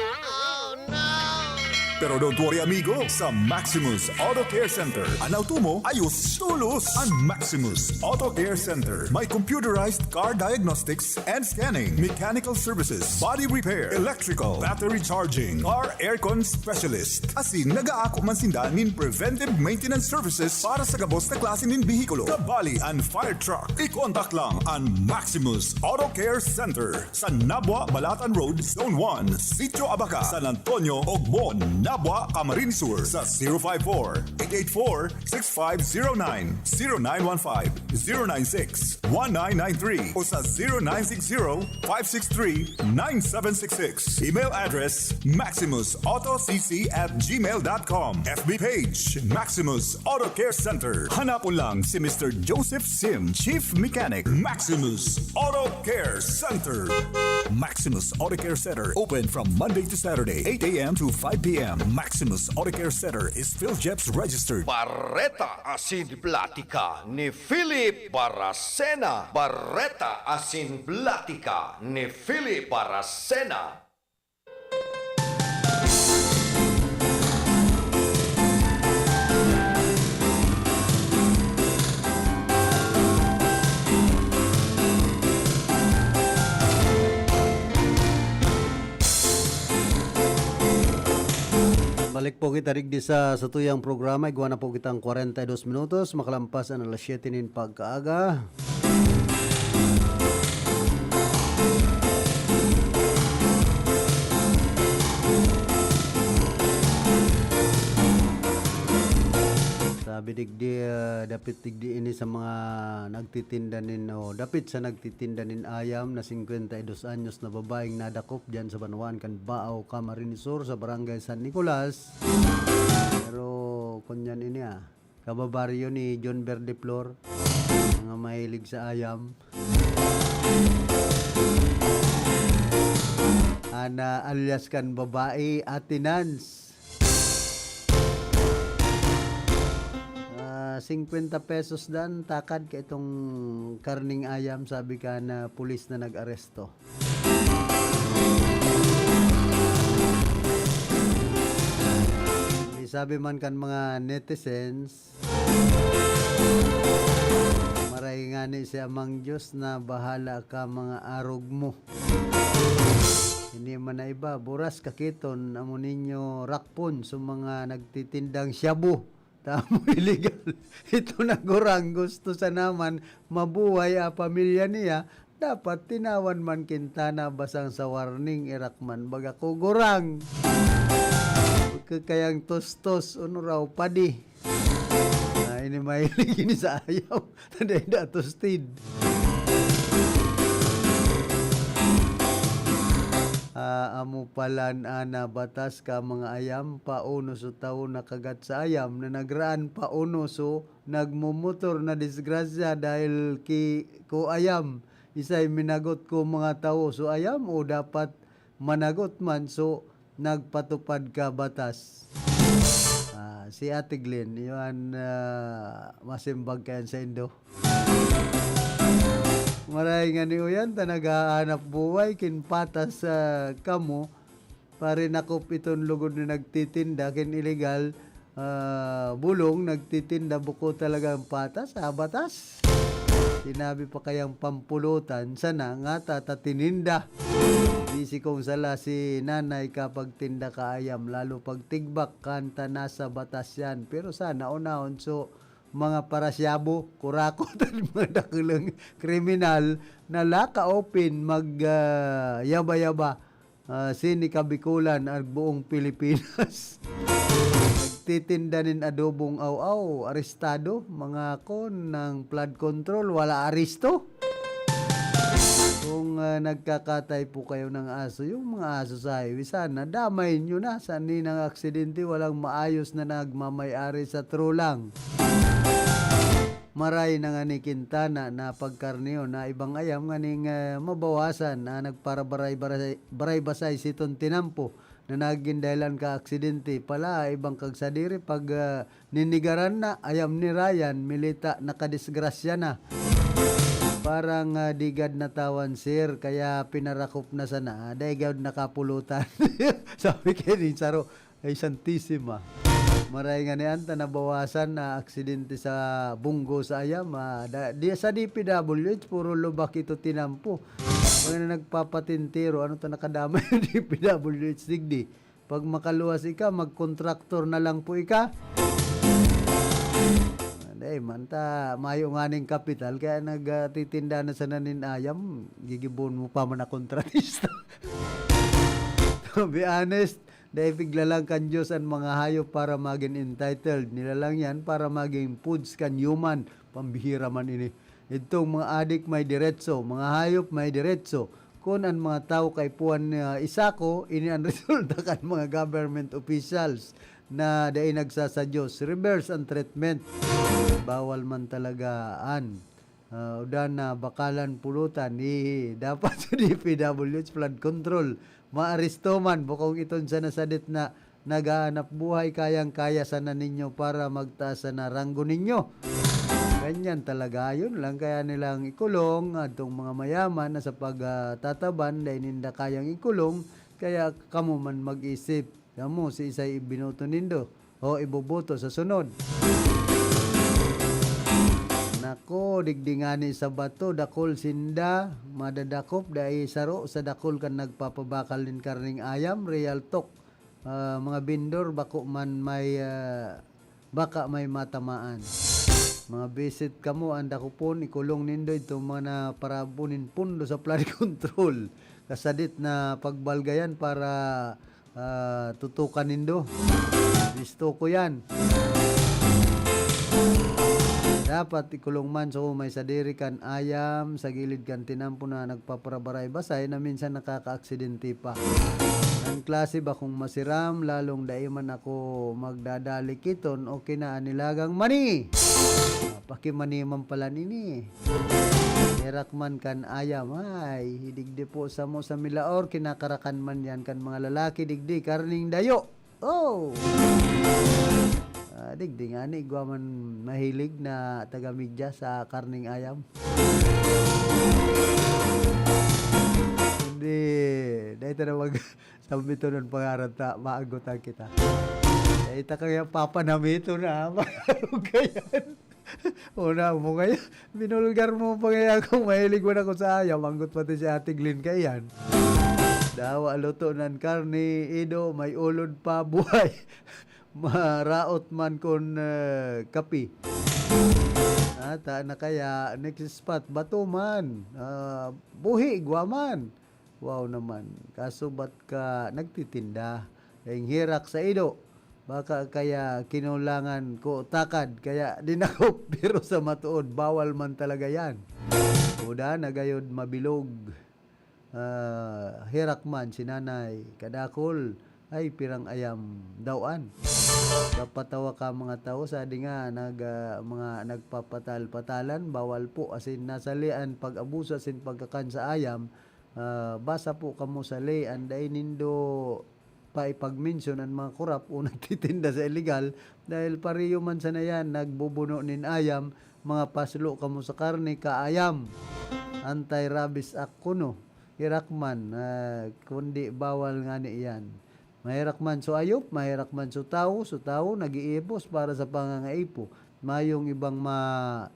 Pero don't worry, amigo, sa Maximus Auto Care Center, an auto mo ayos tolos. An Maximus Auto Care Center may computerized car diagnostics and scanning, mechanical services, body repair, electrical, battery charging, car aircon specialist. Asin nagaako man sinda nin preventive maintenance services para sa gabos na klase nin behikulo, kabali an fire truck. I-contact lang an Maximus Auto Care Center sa Nabua, Balatan Road, Zone one, Sitio Abaca, San Antonio, Ogmon, Nabua, Camarines Sur, sa zero five four, eight eight four, six five zero nine, zero nine one five, zero nine six, one nine nine three, o sa zero nine six zero, five six three, nine seven six six. Email address, maximus auto c c at gmail dot com. F B page, Maximus Auto Care Center. Hanapon lang si Mister Joseph Sim, Chief Mechanic, Maximus Auto Care Center. Maximus Auto Care Center, open from Monday to Saturday, eight a m to five p m. Maximus Auto Care Center is PhilJEPS registered. Bareta asin platika ni Philip Baracena. Bareta asin platika ni Philip Baracena. Balik po kita digdi sa satuyang programa. Igwa na po kitang kwarenta y dos minutos, makalampas an alas siyete nin pagkaaga. Sabi digdi, ah, dapit digdi ini sa mga nagtitinda nin, o dapit sa nagtitinda nin ayam na singkwenta y dos anyos na babaeng nadakop diyan sa banwaan kan Baao, Camarines Sur, sa Barangay San Nicolas. Pero kunyan ini, ah, kababaryo ni John Verde Flor, mga mahilig sa ayam. Ana alias kan babae, Ate Nance. Ah, singkwenta pesos dan, takad ka itong karning ayam, sabi ka na pulis na nag-aresto. Sabi man kan mga netizens, maray ngani si Amang Diyos na bahala ka mga arog mo. Hindi man na iba, buras kakiton, amo ninyo rakpon sa mga nagtitindang shabu. Tamo illegal. Ito na gurang gusto sa naman mabuhay a pamilya niya, dapat tinawan man kintana basang sa warning irakman baga kugurang. Kayang tostos, uno raw, padi. Ah, ini mahilig ini sa ayaw. Tanda datos tid. Ah, amo palan ana batas ka mga ayam, pauno so tawo nakagat sa ayam na nagraan, pauno so nagmomotor na disgrasya dahil ki, ko ayam. Isay minagot ko mga tawo, so ayam o dapat managot man, so nagpatupad ka batas. Ah, si Ate Glenn, iyan, ah, masimbag kayan sa indo. Maray nga ni uyan ta naghahanap buhay, kin patas sa kamo, parinakop iton lugod na nagtitinda, kin illegal, ah, bulong, nagtitinda buko talaga ang patas, ah, batas. Sinabi pa kayang pampulutan, sana nga tatatininda. Bisi kong sala si nanay kapag tinda ka ayam, lalo pag tigbak, kanta nasa batas yan. Pero sana unahon, so, mga parasyabo, kurakot, mga dakulang kriminal na laka open mag ah, yaba-yaba. Ah, sini Kabikulan at buong Pilipinas. Nagtitinda nin adobong aw-aw, arestado, mga kon ng flood control, wala aresto. Kung ah, nagkakatay po kayo ng aso, yung mga aso sa highway, sana damay nyo na. Sa ninang aksidente, walang maayos na nagmamayari sa trulang. Maray na nga ni Quintana na pagkarniyo na ibang ayam nganing ah, mabawasan na nagparabaray-baray-basay siton tinampo na nagin dahilan ka aksidente pala ibang kagsadiri pag ah, ninigaran na ayam ni Ryan milita nakadisgrasya na. Parang ah, digad natawan, sir, kaya pinarakop na sana. Dai gawd nakapulutan. Sabi kay ning saro, ay, Santisima. Maray nga ni anta nabawasan na aksidente sa Bunggo sa Ayam. Ah, da, di, sa D P W H, puro lubak ito tinampo. Mga na nagpapatintiro, ano to nakadamay yung D P W H digdi? Pag makaluwas ika, magkontraktor na lang po ika. Hindi, manta, mayo nga ning kapital, kaya nagtitinda na sa nanin ayam, gigibon mo pa man na kontratista. To be honest, dai piglalang kan Dios an mga hayop para magin entitled. Nilalang yan para magin foods kan human. Pambihira man ini. Itong mga adik may diretso, mga hayop may diretso. Kun an mga tawo kaipuhan na isako, ini an resulta kan mga government officials na dai nagsasadyos. Reverse ang treatment. Bawal man talaga an Ah, udan na bakalan pulutan, hihi. Dapat sa D P W H flood control, maaresto man, bukong iton sa nasadit na naghahanap buhay, kayang-kaya sana ninyo para magtaas sana ranggo ninyo. Ganyan talaga, yun lang kaya nilang ikulong. Adtong mga mayaman na sa pagtataban, dai ninda kayang ikulong, kaya kamo man mag-isip. Kamo, si isay ibinoto nindo o iboboto sa sunod? Nako, digdi ngani sa bato, dakul sinda, madadakop, dai saro sa dakul kan nagpapabakal nin karning ayam, real talk. Ah, mga bindor, bako man may, ah, baka may matamaan. Mga bisit kamo, ang dakopon, ikulong nindo itong mga naparabo nin pundo sa flood control. Kasadit na pagbalgayan para ah, tutukan nindo. Gusto ko yan. Dapat ikulong man so may sadiri kan ayam sa gilid kan tinampo na nagpaparabaray-basay na minsan nakakaaksidente pa. Ang klase ba kung masiram, lalong dai man ako magdadalikiton o kinanilagang mani. Ah, pakimani man pala nini. Herak man kan ayam, ay, hidigdi po samo sa Milaor, kinakarakan man yan kan mga lalaki, digdi, karning dayo. Oh! Ah, digdi ngani, igwa man mahilig na taga-media sa karning ayam. Hindi, dahil na mag-, sabi ito ng pangaran ta, maagutan kita. Dahil ta kaya papanamito na, maarog ka yan. Una mo kaya, binulgar mo pa kaya kung mahilig man ako sa ayam, anggot pati si Ate Glenn kaiyan. Dawa luto nan karne, ido, may ulod pa, buhay. Maraot man kun, eh, kape. Ata na kaya, next spot, bato man. Ah, buhi, igwa man. Wow naman. Kasubat ka nagtitinda, daing herak sa ido. Baka kaya kinulangan ko takad, kaya dinakop. Pero sa matuod, bawal man talaga yan. Kuda na gayod mabilog. Ah, herak man si nanay, kadakol, ay pirang ayam daw an. Kapatawa ka mga tao, sadi nga nag, ah, mga nagpapatal-patalan, bawal po, asin nasali an pag-abuso asin pagkakan sa ayam. Ah, basa po kamo sa ley, an dai nindo pa ipag-mention an mga korap o nagtitinda sa illegal, dahil pareho man sana yan, nagbubuno nin ayam, mga paslo kamo sa karne, kaayam. Anti-rabies act kuno, herak man, ah, kundi bawal ngani iyan. Maherak man so ayop, maherak man so tawo, so tawo nag-iipos para sa pangangaipo. Mayong ibang ma-,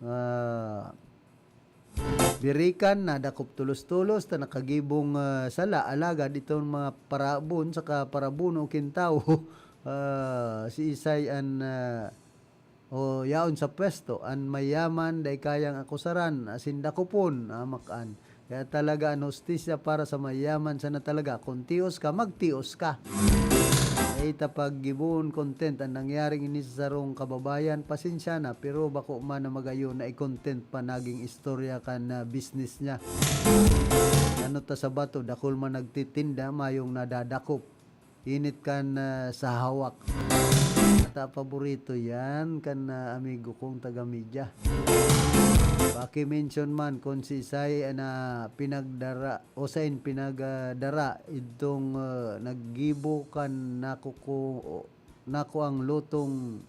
ah, Birikan, nadakop tolos-tolos, ta nakagibong, ah, sala, alagad itong mga parabon saka parabuno kin tawo, ah, siisay an, ah, o yaon sa pwesto, an mayaman dai kayang akusaran, asin dakopon, amak-an. Kaya talaga an hustisya para sa mayaman sana talaga, kung tios ka, magtios ka. Dai ta paggibohon content an nangyaring ini sa sarong kababayan, pasensya na, pero bako man na magayon na i-content pa naging istorya kan, ah, business niya. Ano ta sa bato, dakul man nagtitinda, mayong nadadakop. Init kan, ah, sa hawak. Ata paborito yan kan, ah, amigo kong taga-media. Paki-mention man kung siisay na pinagdara o sain pinagdara idtong, ah, naggibo kan nakuku-, nakuang lutong,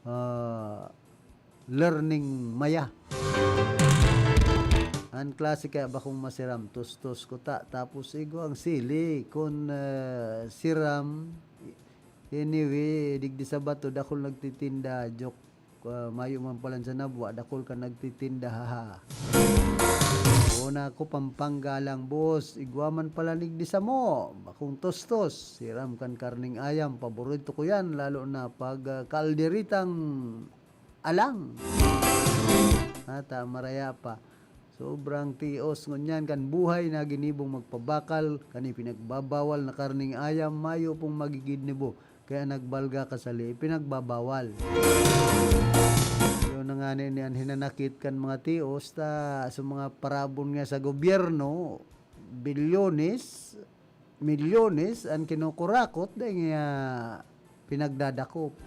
ah, learning maya. An klase kaya bakong masiram, tustos kuta, tapos igwang sili, kun, ah, siram, anyway, digdi sa bato, dakul nagtitinda, joke, ah, mayo man palan sa nabwa, dakul kan nagtitinda, haha. Una ko, Pampanga lang, boss, igwa man pala digdi samo, bakong tustos, siram kan karning ayam, paborito ko yan, lalo na pag, ah, kalderitang alang. Ata, maraya pa. Sobrang tios ngunyan kan buhay na ginibong magpabakal, kan ipinagbabawal na karning ayam, mayo pong magigid nibo. Kaya nagbalga ka sa li-, ipinagbabawal. Yun na nga ni, ni an hinanakit kan mga tios, ta sa mga parabon nga sa gobyerno, bilyones, milyones an kinukurakot dai nga pinagdadakop.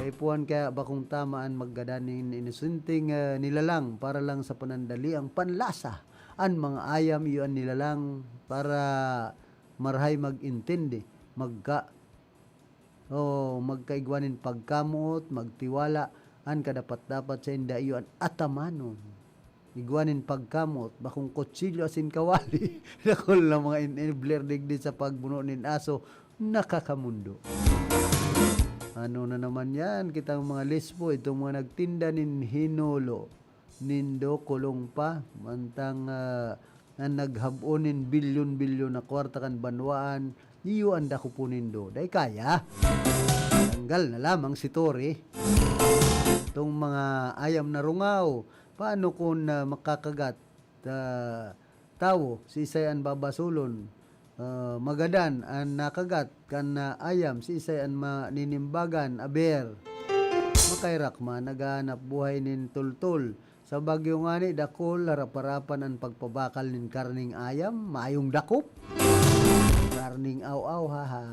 Kaipuhan kaya bakong tama an maggadan nin inosenteng, ah, nilalang para lang sa panandaliang panlasa. An mga ayam iyo an nilalang para marahay mag-intindi, magka-, o magkaigwa nin pagkamoot, magtiwala, an kadapat-dapat sainda iyo an atamanon. Igwa nin pagkamoot, bakong kutsilyo asin kawali. Dakul na mga enabler digdi sa pagbuno nin aso, nakakamundo. Ano na naman yan? Kitang mga lispo, itong mga nagtinda nin hinolo, nindo, kulong pa, mantang, ah, na naghab-on nin bilyon-bilyon na kwarta kan banwaan, iyo an dakopon nindo. Dai kaya? Tanggal na lamang si Tori. Itong mga ayam na rungaw, paano kun, ah, makakagat, ah, tawo, siisay an babasulon? Ah, magadan an nakagat kan, ah, ayam, siisay an maninimbagan? Aber, makairak man, naghahanap buhay nin tultol. Sa Baguio ngani, dakul, harap-harapan an pagpabakal nin karning ayam, mayong dakop. Karning aw-aw, haha.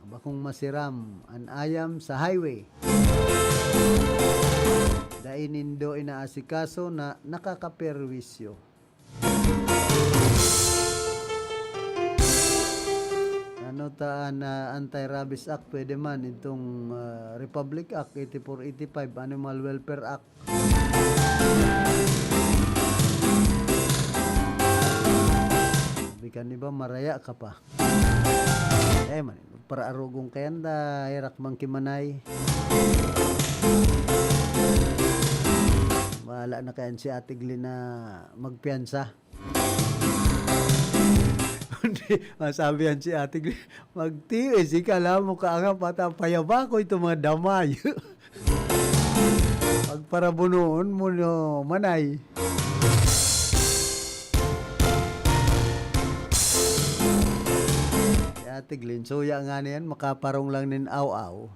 Bakong masiram an ayam sa highway. Dai nindo inaasikaso na nakakaperwisyo. Ano ta an, ah, Anti-Rabies Act? Pwede man itong, ah, Republic Act eighty-four eighty-five, Animal Welfare Act. Sabi ka, di ba, maraya ka pa? Eh, man, para arugon kayan da, herak man kimanay. Bahala na kayan si Ate Glenn na magpiyansa. Kundi, masabi yan si Ate Glenn, "Magtiis, ika lang mo kaanga, pata payaba ko itong mga damay." Pagparabunoon mo, no, manay. Si Ate Glenn, suya nga niyan, makaparong lang nin aw-aw.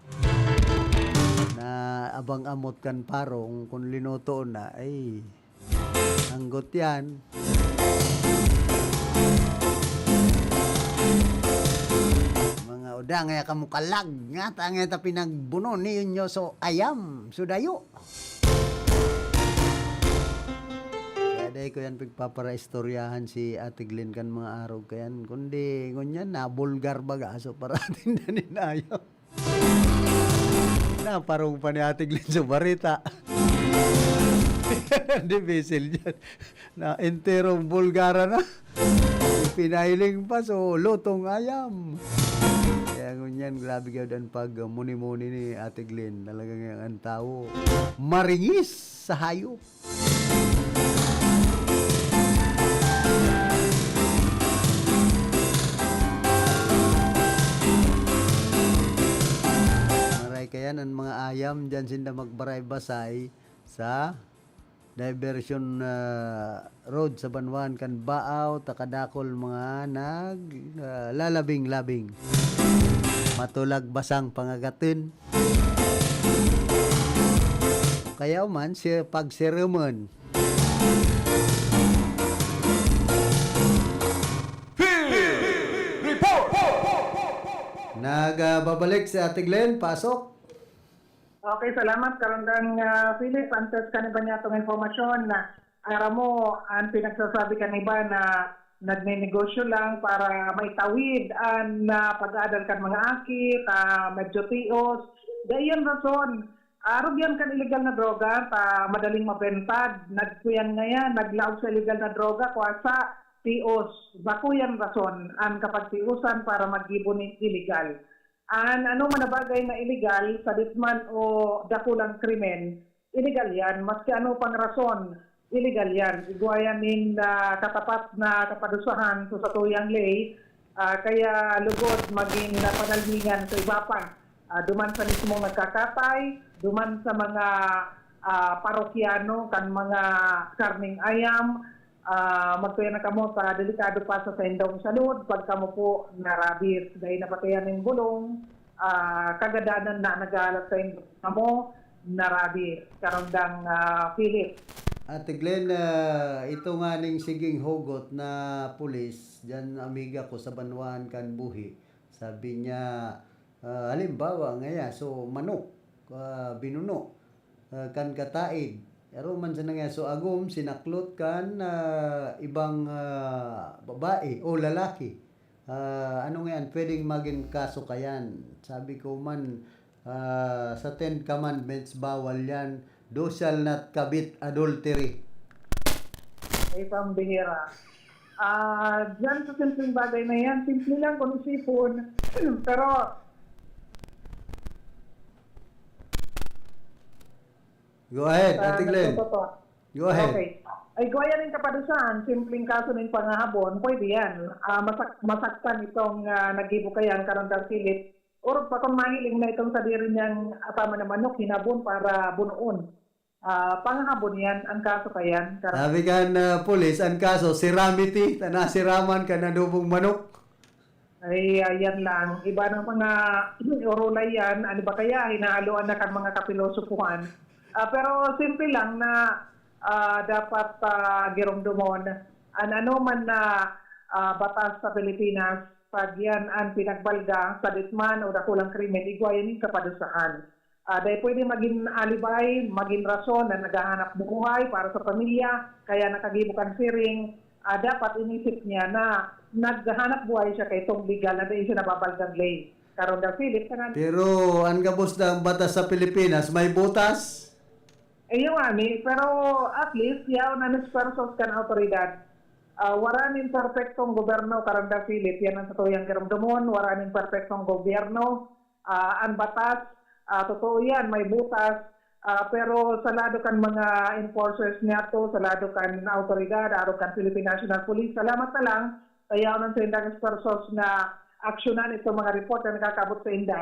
Na abang amot kan parong, kung linuto na, ay, anggot yan. Mga uda, ngaya kamo kalag, ngata, ngaya ta pinagbuno ni Yunyoso Ayam, sudayo. Kaya dai ko yan pagpaparaistoryahan si Ate Glenn kan mga arog kayan, kundi ngunyan, nabulgar baga, so parating na nin ayam. Naparong pa ni Ate Glenn sa barita. Dibisil dyan. Na enterong bulgara na. Pinahiling pa, so lutong ayam. Kaya ngunyan, grabe gyud an pag, uh, muni-muni ni Ate Glenn. Talagang ang tao, maringis sa hayop. Yam, diyan sinda magbaray-basay sa diversion, ah, road sa banwaan kan Baaw, ta kadakul mga nag, ah, lalabing-labing. Matulag basang pangagatin. Kaya man, si, pagsiruman. Field Report! Nagbabalik si Ate Glenn, pasok. Okay, salamat, Karandang, ah, Philip. Antes kan iba niyatong impormasyon na aram mo, ang pinagsasabi kan iba na nagnenegosyo lang para maitawid an, ah, pag-aadal kan mga aki, ta medyo tios. Dai yan rason. Arog yan kan iligal na droga, ta madaling mabenta. Nagkuyan ngayan, naglaog sa iligal na droga, kuwasa, tios. Bako yan rason, an kapagtiusan para maggibo nin iligal. An anoman na bagay na iligal, sadit man o dakulang krimen, iligal yan. Maski ano pang rason, iligal yan. Igwa yan nin, ah, katapat na kapadusahan sa satuyang ley, ah, kaya lugod magin panalmingan sa iba pa. Ah, duman sa mismong nagkakatay, duman sa mga, ah, parokyano kan mga karneng ayam, ah, magtuya na kamo ta delikado pa sa saindong salud pag kamo po narabis. Dai napatayan nin bulong, ah, kagadanan na naghahalat saindong kamo narabis. Karandang, ah, Philip. Ate Glenn, ah, ito nga ning siging hugot na pulis, diyan amiga ko sa banwaan kan Buhi, sabi niya, ah, halimbawa ngaya, so manok, ah, binuno, ah, kan kataid. Aro man sa nangyari, so agom, sinaklot kan, ah, ibang, ah, babae o lalaki. Ah, ano ngayan, pwedeng magin kaso kayan. Sabi ko man, ah, sa Ten Commandments, bawal yan. "Thou shall not covet adultery." Ay, pambihira. Ah, dyan sa simpleng bagay na yan, simple lang kung isipon. Pero, Go ahead, ah, Ate Glenn. Nagtotoo. Go ahead. Okay. Ay, igwa yan nin kapadusahan, simpleng kaso nin pangahabon, pwede yan. Ah, masak-, masaktan itong, ah, naggibo kayan, Karandang Philip. Orog pa kung mahiling na itong sadiri niyang ataman na manok, hinabon para bunoon. Ah, pangahabon yan, ang kaso kayan, Karandang. Sabi kan, ah, pulis, ang kaso, siramiti, ta nasiraman kan adobong manok. Ay, ayan lang. Iba ng mga orolay yan. Ano ba kaya? Hinahaloan na kan mga kapilosopohan. Ah, pero simple lang na, ah, dapat, ah, giromdomon. An ano man na, ah, batas sa Pilipinas, pag yan an pinagbalga, sadit man o dakulang krimen, igwa yan yung kapadusahan. Ah, dai pwede magin alibay, magin rason na naghahanap buhay para sa pamilya, kaya nakagibo kan siring. Ah, dapat inisip niya na naghahanap buhay siya kay itong legal na dai siya nababalgang ley. Karandang Philip, tangan. Pero an gabos na batas sa Pilipinas, may butas? Iyo nga ni, pero at least, yaon an esfuerzos kan awtoridad. Ah, wara nin perpektong gobyerno, Karandang Philip, yan ang satuyang giromdomon, wara nin perpektong gobyerno, ah, an batas, ah, totoo yan, may butas, ah, pero sa lado kan mga enforcers niyato, sa lado kan awtoridad, arog kan Philippine National Police, salamat na lang, kaya ang saindang esfuerzos na aksyonan itong mga report na nakakabot sa inda.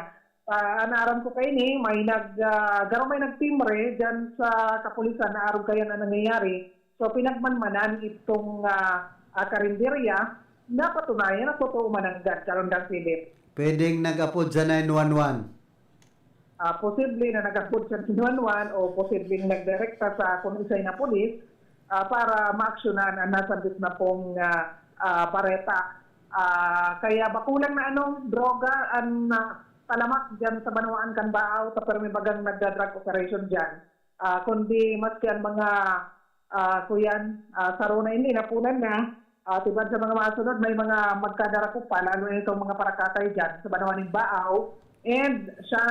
Ah, an aram ko kaini, may nag, ah, garo may nagtimbre dyan sa kapulisan na arog kayan ang nangyayari. So, pinagmanmanan itong, ah, ah, karinderya, napatunayan na totoo mananggad, Karandang Philip. Pwedeng nag-apod sa nine one one? Ah, posible na nag-apod sa nine one one o posibleng nagdirekta sa kung isay na pulis, ah, para maaksyonan ang nasambit na pong, ah, ah, bareta. Ah, kaya bako lang na ano, droga ang, ah, talamak dyan sa banwaan kan Baaw, sa permi bagang nagda-drug operation dyan. Ah, kundi maski ang mga, ah, kuyan, ah, saro na ini, napunan na. Ah, tibad sa mga masunod, may mga magkadarako pa, lalo na itong mga parakatay dyan sa Banwa nin Baaw. And sa,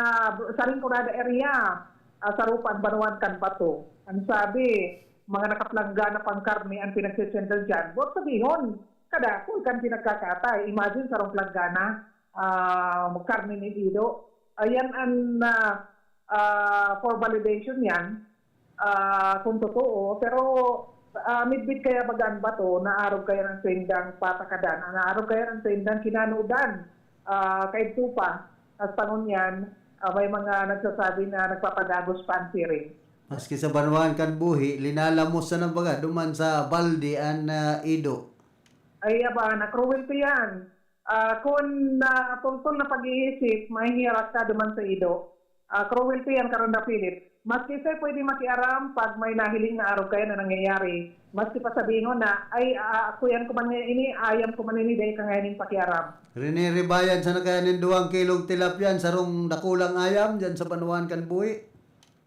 sa Rinconada area, ah, saro pa ang banwaan kan Bato. Ang sabi, mga nakaplangga na pang karne ang pinagsisinda dyan. Buot sabihon, kadakul kan pinagkakatay. Imagine, sarong planggana, ah, karne nin ido. Ayan ang, ah, ah, for validation yan, ah, kung totoo. Pero, ah, midbid kaya baga an Bato, naarog kaya an saindang patakadan, naarog kaya an saindang kinanodan, ah, kaidto pa. Hasta ngunyan, Ah, may mga nagsasabi na nagpapagagos pa an siring. Maski sa banwaan kan buhi, linalamos na baga duman sa balde an, ah, ido. Ay, aba, na cruelty yan. Ah, kun, ah, tultol na pag-iisip, mahihiyarak ka duman sa ido. Ah, cruelty yan, Karonda Philip. Maski siya pwede makiaram pag may nahiling na arog kaya na nangyayari. Maski pa sabihon na, "Ay, ah, ako yan ko man ngayon ini, ayam ko man ini, dai ka ngayon pakiaram." Riniribayan sana kaya nin duwang kilong tilapia an sarong dakulang ayam diyan sa banwaan kan buhi.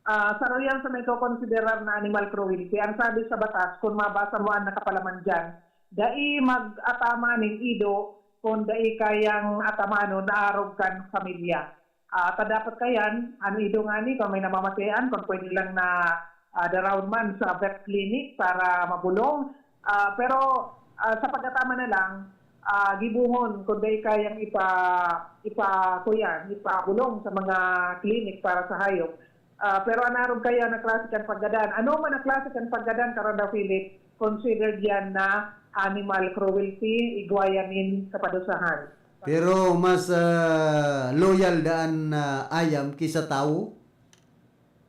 Ah, saro yan sa may kokonsiderar na animal cruelty. Ang sabi sa batas, kung mabasa mo ang nakapalaman dyan, dai mag-atama nin ido kung dai kayang atamanon na arog kan pamilya. Ah, ta dapat kayan, an ido ngani, kung may namamatean, kung pwede lang na, ah, daraon man sa vet clinic para mabulong. Ah, pero, ah, sa pag-atama na lang, ah, gibohon kung dai kayang ipa-, ipa-, kuyan, ipabulong sa mga clinic para sa hayop. Ah, pero an arog kaya na klase kan paggadan. Ano man ang klase kan paggadan, Karonda Philip, considered yan na animal cruelty, igwa yan nin kapadusahan. Pero mas, ah, loyal daan na ayam ki sa tawo?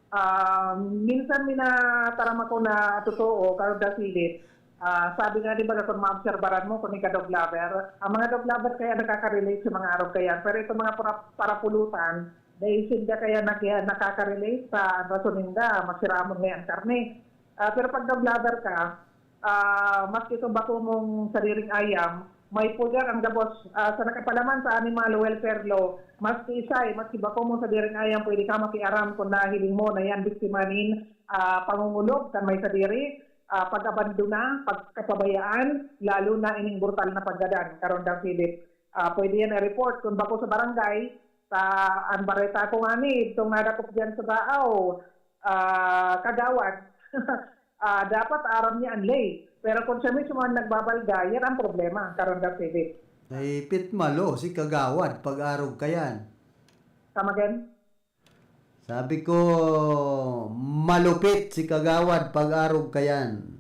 Ah, minsan minataram ako na totoo, Karonda Philip. Ah, sabi nga, di ba, kung maobserbaran mo, kung ika dog lover, ang mga dog lover kaya nakaka-relate sa mga arog kaya. Pero itong mga para-, parapulutan, dahil sinda kaya naki-, nakaka-relate sa rason ninda, masiramon ngayon karne. Ah, pero pag dog lover ka, ah, maski itong bako mong sadiring ayam, may puder ang gabos, ah, sa nakapalaman sa animal welfare law, maski isay, maski bako mong sadiring ayam, pwede ka makiaram kung nahiling mo na yan biktima nin, ah, pangungulog kan may sadiri, ah, pag-abandona, pagkapabayaan, lalo na ining brutal na paggadan, Karondang Philip. Ah, pwede yan i-report kung bako sa barangay, sa an bareta ko ngani, itong nadakop diyan sa Baaw, ah, kagawad. Ah, dapat aram niya an ley. Pero kung siya mismo ang nagbabalga, yan ang problema, Karondang Philip. Ay, pitmalo si kagawad, pag-arog kayan. Come again? Sabi ko, malupit si kagawad, pag-arog kayan.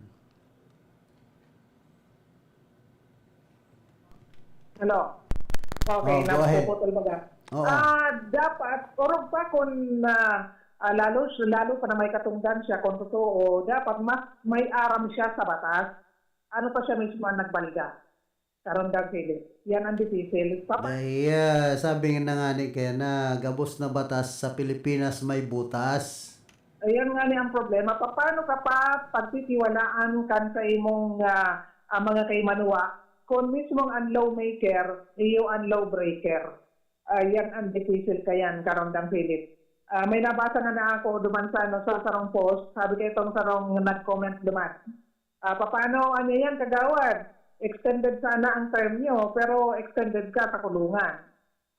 Hello? Okay, Oh, go ahead. napuputol baga. Oo. Ah, dapat, orog pa kung, ah, ah, lalo, lalo pa na may katungdan siya, kung totoo, dapat mas may aram siya sa batas. Ano pa siya mismo ang nagbalga? Karondang Philip. Yan ang dipisil. Papa- Dahil, ah, sabi nga na nga ni kaya na gabos na batas sa Pilipinas may butas. Ayan nga ni ang problema. Paano ka pa pagtitiwalaan kan sa imong, ah, ah, mga kaimanuwa kung mismong ang lawmaker, iyo ang lawbreaker? Ayan ang dipisil kayan, Karondang Philip. Ah, may nabasa na na ako duman sa, ano, sa sarong post. Sabi kayo itong sarong nag-comment duman. Ah, papaano, ano yan, kagawad? Extended sana ang term nyo, pero extended ka sa kulungan.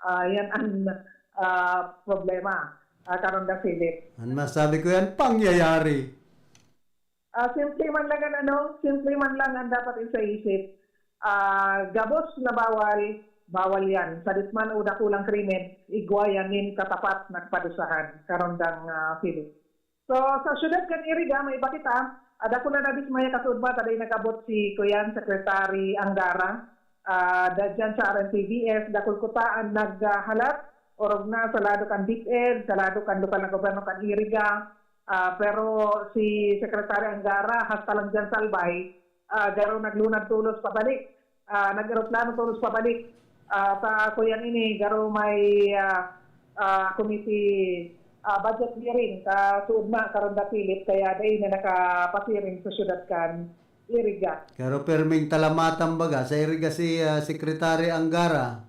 Ah, yan ang, ah, problema, ah, Karondang Philip. Ang masabi ko yan, pangyayari. Ah, simple man lang ang ano, simple man lang ang dapat isaisip. Ah, gabos na bawal, bawal yan. Sadit man o dakulang krimen, igwa yan nin katapat na kapadusahan, Karondang, ah, Philip. So, sa siyudad kan Iriga, may iba kita. Ah, dakula na dismaya kasuodma ta dai nag-abot si, kuyan, Secretary Angara. Ah, da-, dyan sa R N T V S, dakul kuta an naghalat, orog na sa lado kan DepEd, sa lado kan lokal na gobyerno kan Iriga. Ah, pero si Secretary Angara, hasta lang dyan sa Albay, ah, garo naglunad tolos pabalik. Ah, nag-eroplano tolos pabalik. Ah, sa kuyan ini, garo may, ah, ah, committee, ah, budget hearing, kasuodma, Karondang Philip, kaya dai na nakapasiring sa siyudad kan Iriga. Pero perming talamatan baga, sa Iriga si, ah, Secretary Angara.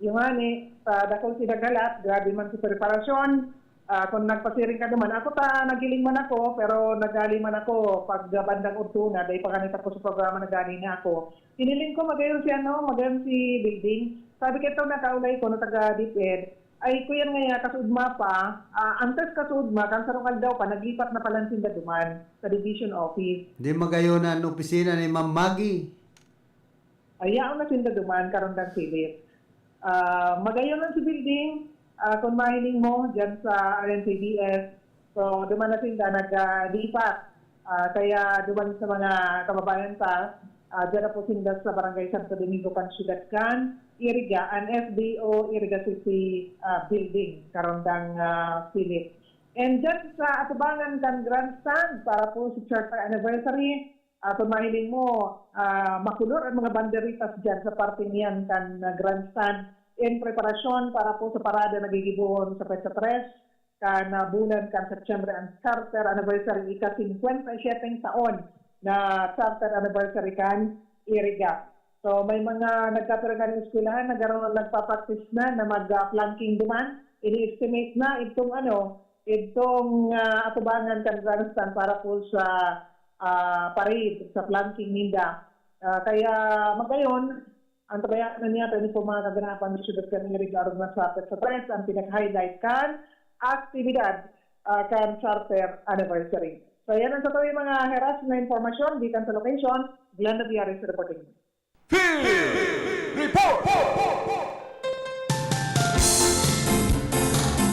Yung ani, sa dakul si naghalat, grabe man si preparasyon. Ah, kung nagpasiring ka naman, ako ta, nagiling man ako, pero nagali man ako pag bandang udto na, dahil pa kani tapos sa programa, nagali na ako. Hiniling ko, magayon si ano, magayon si Building. Sabi ko, ito, nakaulay ko, na taga DepEd. Ay, kuyan nga, kasuodma pa, ah, antes kasuodma, kan sarong aldaw pa, naglipat na pala sinda duman sa division office. Di magayon an opisina ni Ma'am Maggie. Ayaw na sinda duman, Karondang Philip. Ah, magayon lang si Building, ah, kung mahiling mo, dyan sa R N T V S. So, duman na sinda naglipat. Ah, kaya duman sa mga kababayan ta, Ah, dyan na po sinda sa Barangay Santo Domingo kan siyudad kan Iriga, an S D O Iriga City, ah, Building, karondang, ah, Philip. And dyan sa atubangan kan grandstand para po sa Charter Anniversary, ah, kung mahiling mo, ah, makulor ang mga banderitas dyan sa parte niyan kan, ah, grandstand in preparasyon para po sa parada na gigibohon sa petsa tres kan, ah, bulan kan Setyembre, ang Charter Anniversary, ika-singkwenta y siyete taon na Charter Anniversary kan Iriga. So, may mga nagkapira kan eskwelahan na garo nagpa-practice na, na mag, ah, planking duman. Ini-estimate na itong, ano, itong, ah, atubangan kan grandstand para po sa, ah, parade, sa planking ninda. Ah, kaya magayon, antabayanan niya, pwede po mga kaganapan ni Siyudad kan Iriga, arog na sa petsa tres, ang pinag-highlight kan aktibidad, ah, kan Charter Anniversary. So, yan ang totoo yung mga heras na impormasyon gikan sa location. Glenda Villares reporting. Field Report!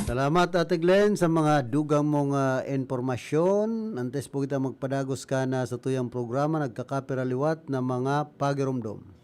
Salamat, Ate Glenn, sa mga dugang mong, ah, impormasyon. Antes po kita magpadagos kan satuyang programa, nagkakapira liwat na mga pagiromdom.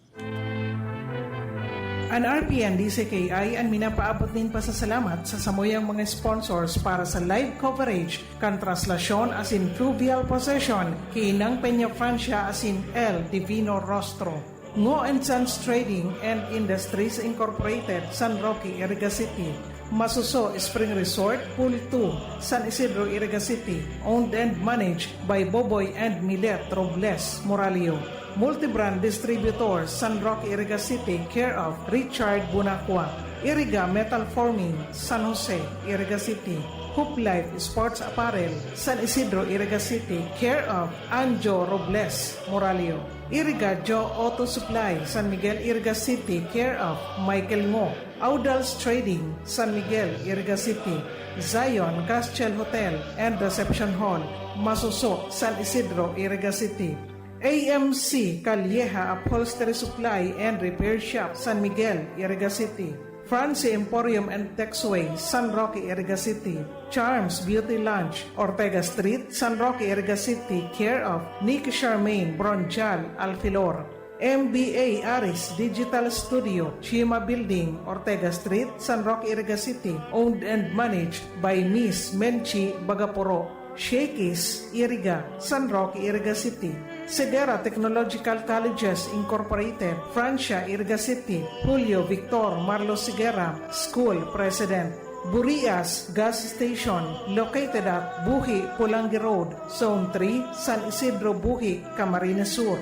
An R P N D C K I an minapaabot nin pasasalamat sa samuyang mga sponsors para sa live coverage kan traslasyon asin fluvial procession ki Inang Peña Francia asin El Divino Rostro. Ngo and Sons Trading and Industries Incorporated, San Roque, Iriga City. Masuso Spring Resort, Pool two, San Isidro, Iriga City. Owned and managed by Boboy and Milet Robles Moralio. Multibrand Distributor, San Roque, Iriga City, care of Richard Bunacua. Iriga Metal Forming, San Jose, Iriga City. Hoop Life Sports Apparel, San Isidro, Iriga City, care of Anjo Robles Moralio. Iriga Joe Auto Supply, San Miguel, Iriga City, care of Michael Ngo. Audals Trading, San Miguel, Iriga City. Zion Castiel Hotel and Reception Hall, Masuso, San Isidro, Iriga City. A M C Calleja Upholstery Supply and Repair Shop, San Miguel, Iriga City. Francie Emporium and Texway, San Roque, Iriga City. Charms Beauty Lounge, Ortega Street, San Roque, Iriga City, care of Nikki Charmaine Bronjal Alfilor. M B A Aris Digital Studio, Chima Building, Ortega Street, San Roque, Iriga City, owned and managed by Miss Menchi Bagapuro. Shakey's, Iriga, San Roque, Iriga City. Segura Technological Colleges Incorporated, Francia, Iriga City, Julio Victor Marlos Segura, School President. Burias Gas Station, located at Buhi, Polangui Road, Zone three, San Isidro, Buhi, Camarines Sur.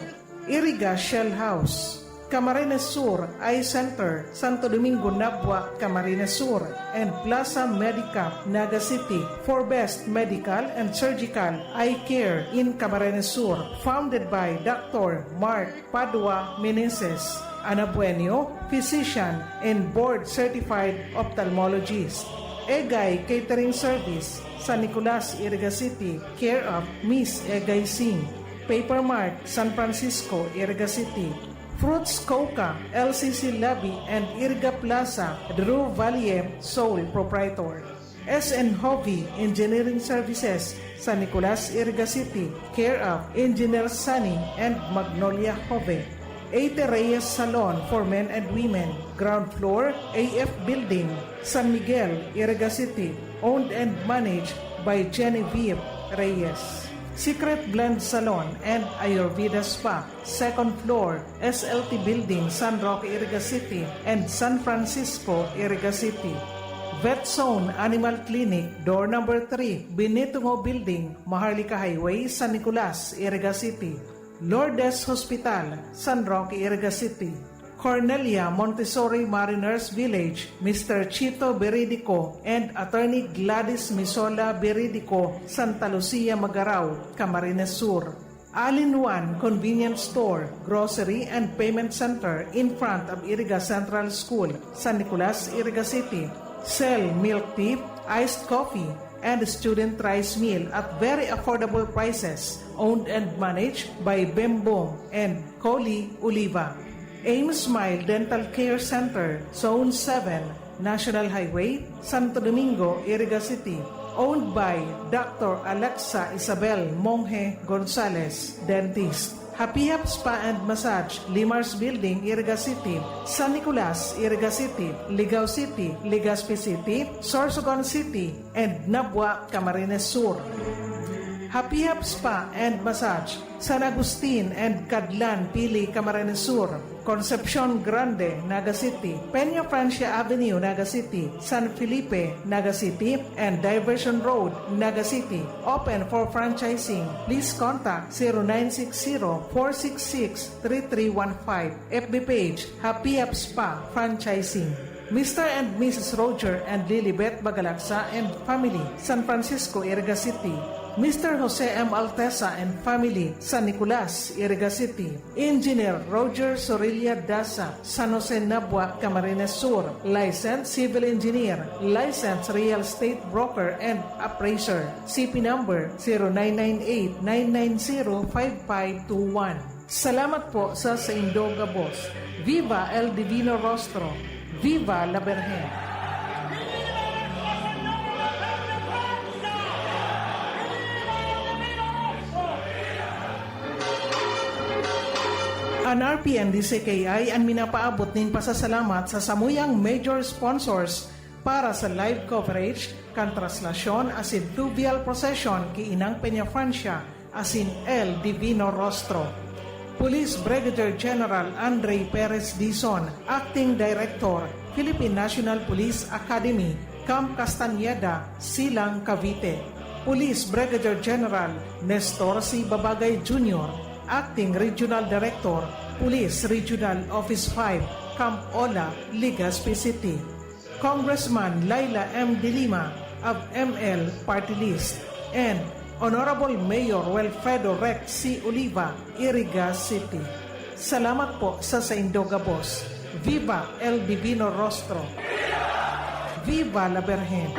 Iriga Shell House, Camarines Sur Eye Center, Santo Domingo, Nabua, Camarines Sur, and Plaza Medicap, Naga City, for best medical and surgical eye care in Camarines Sur, founded by Doctor Mark Padua Meneses, an abuenyo, physician, and board-certified ophthalmologist. Egay Catering Service, San Nicolas, Iriga City, care of Miss Egay Singh. Paper Mart, San Francisco, Iriga City. Fruits Coca, L C C Lobby and Iriga Plaza, Drew Valle, sole proprietor. S N Hovey Engineering Services, San Nicolas, Iriga City, care of Engineer Sunny and Magnolia Hovey. Eighty Reyes Salon for Men and Women, ground floor, A F Building, San Miguel, Iriga City, owned and managed by Genevieve Reyes. Secret Blend Salon and Ayurveda Spa, second floor, S L T Building, San Roque, Iriga City, and San Francisco, Iriga City. Vet Zone Animal Clinic, door number three, Benito Ngo Building, Maharlika Highway, San Nicolas, Iriga City. Lourdes Hospital, San Roque, Iriga City. Cornelia Montessori Mariners Village, Mister Chito Beridico and Attorney Gladys Misola Beridico, Santa Lucia, Magarao, Camarines Sur. All-in-One Convenience Store, Grocery and Payment Center in front of Iriga Central School, San Nicolas, Iriga City. Sell milk tea, iced coffee, and student rice meal at very affordable prices. Owned and managed by Bembong and Coli Oliva. Aim Smile Dental Care Center, Zone seven, National Highway, Santo Domingo, Iriga City. Owned by Doctor Alexa Isabel Monje Gonzalez, Dentist. Happy Hap Spa and Massage, Limars Building, Iriga City, San Nicolas, Iriga City, Ligao City, Legazpi City, Sorsogon City, and Nabua, Camarines Sur. Happy Hap Spa and Massage, San Agustin and Cadlan, Pili, Camarines Sur, Concepcion Grande, Naga City, Peña Francia Avenue, Naga City, San Felipe, Naga City, and Diversion Road, Naga City. Open for franchising. Please contact zero nine six zero, four six six, three three one five. F B page, Happy Up Spa Franchising. Mister and Missus Roger and Lilibet Bagalagsa and family, San Francisco, Iriga City. Mister Jose M. Altesa and family, San Nicolas, Iriga City. Engineer Roger Sorilla Daza, San Jose, Nabua, Camarines Sur. Licensed civil engineer, licensed real estate broker and appraiser. C P number zero nine nine eight nine nine zero five five two one. Salamat po sa saindo gabos. Viva El Divino Rostro! Viva la Virgen! An R P N D Z K I an minapaabot nin pasasalamat sa samuyang major sponsors para sa live coverage kan traslasyon asin fluvial procession ki Inang Peña Francia asin El Divino Rostro. Police Brigadier General Andre Perez Dizon, Acting Director, Philippine National Police Academy, Camp Castañeda, Silang, Cavite. Police Brigadier General Nestor C. Babagay Junior, Acting Regional Director, Police Regional Office five, Camp Ola, Legazpi City. Congressman Leila M. De Lima of M L Party List, and Honorable Mayor Wilfredo Rex C. Oliva, Iriga City. Salamat po sa saindo gabos. Viva El Divino Rostro! Viva la Virgen!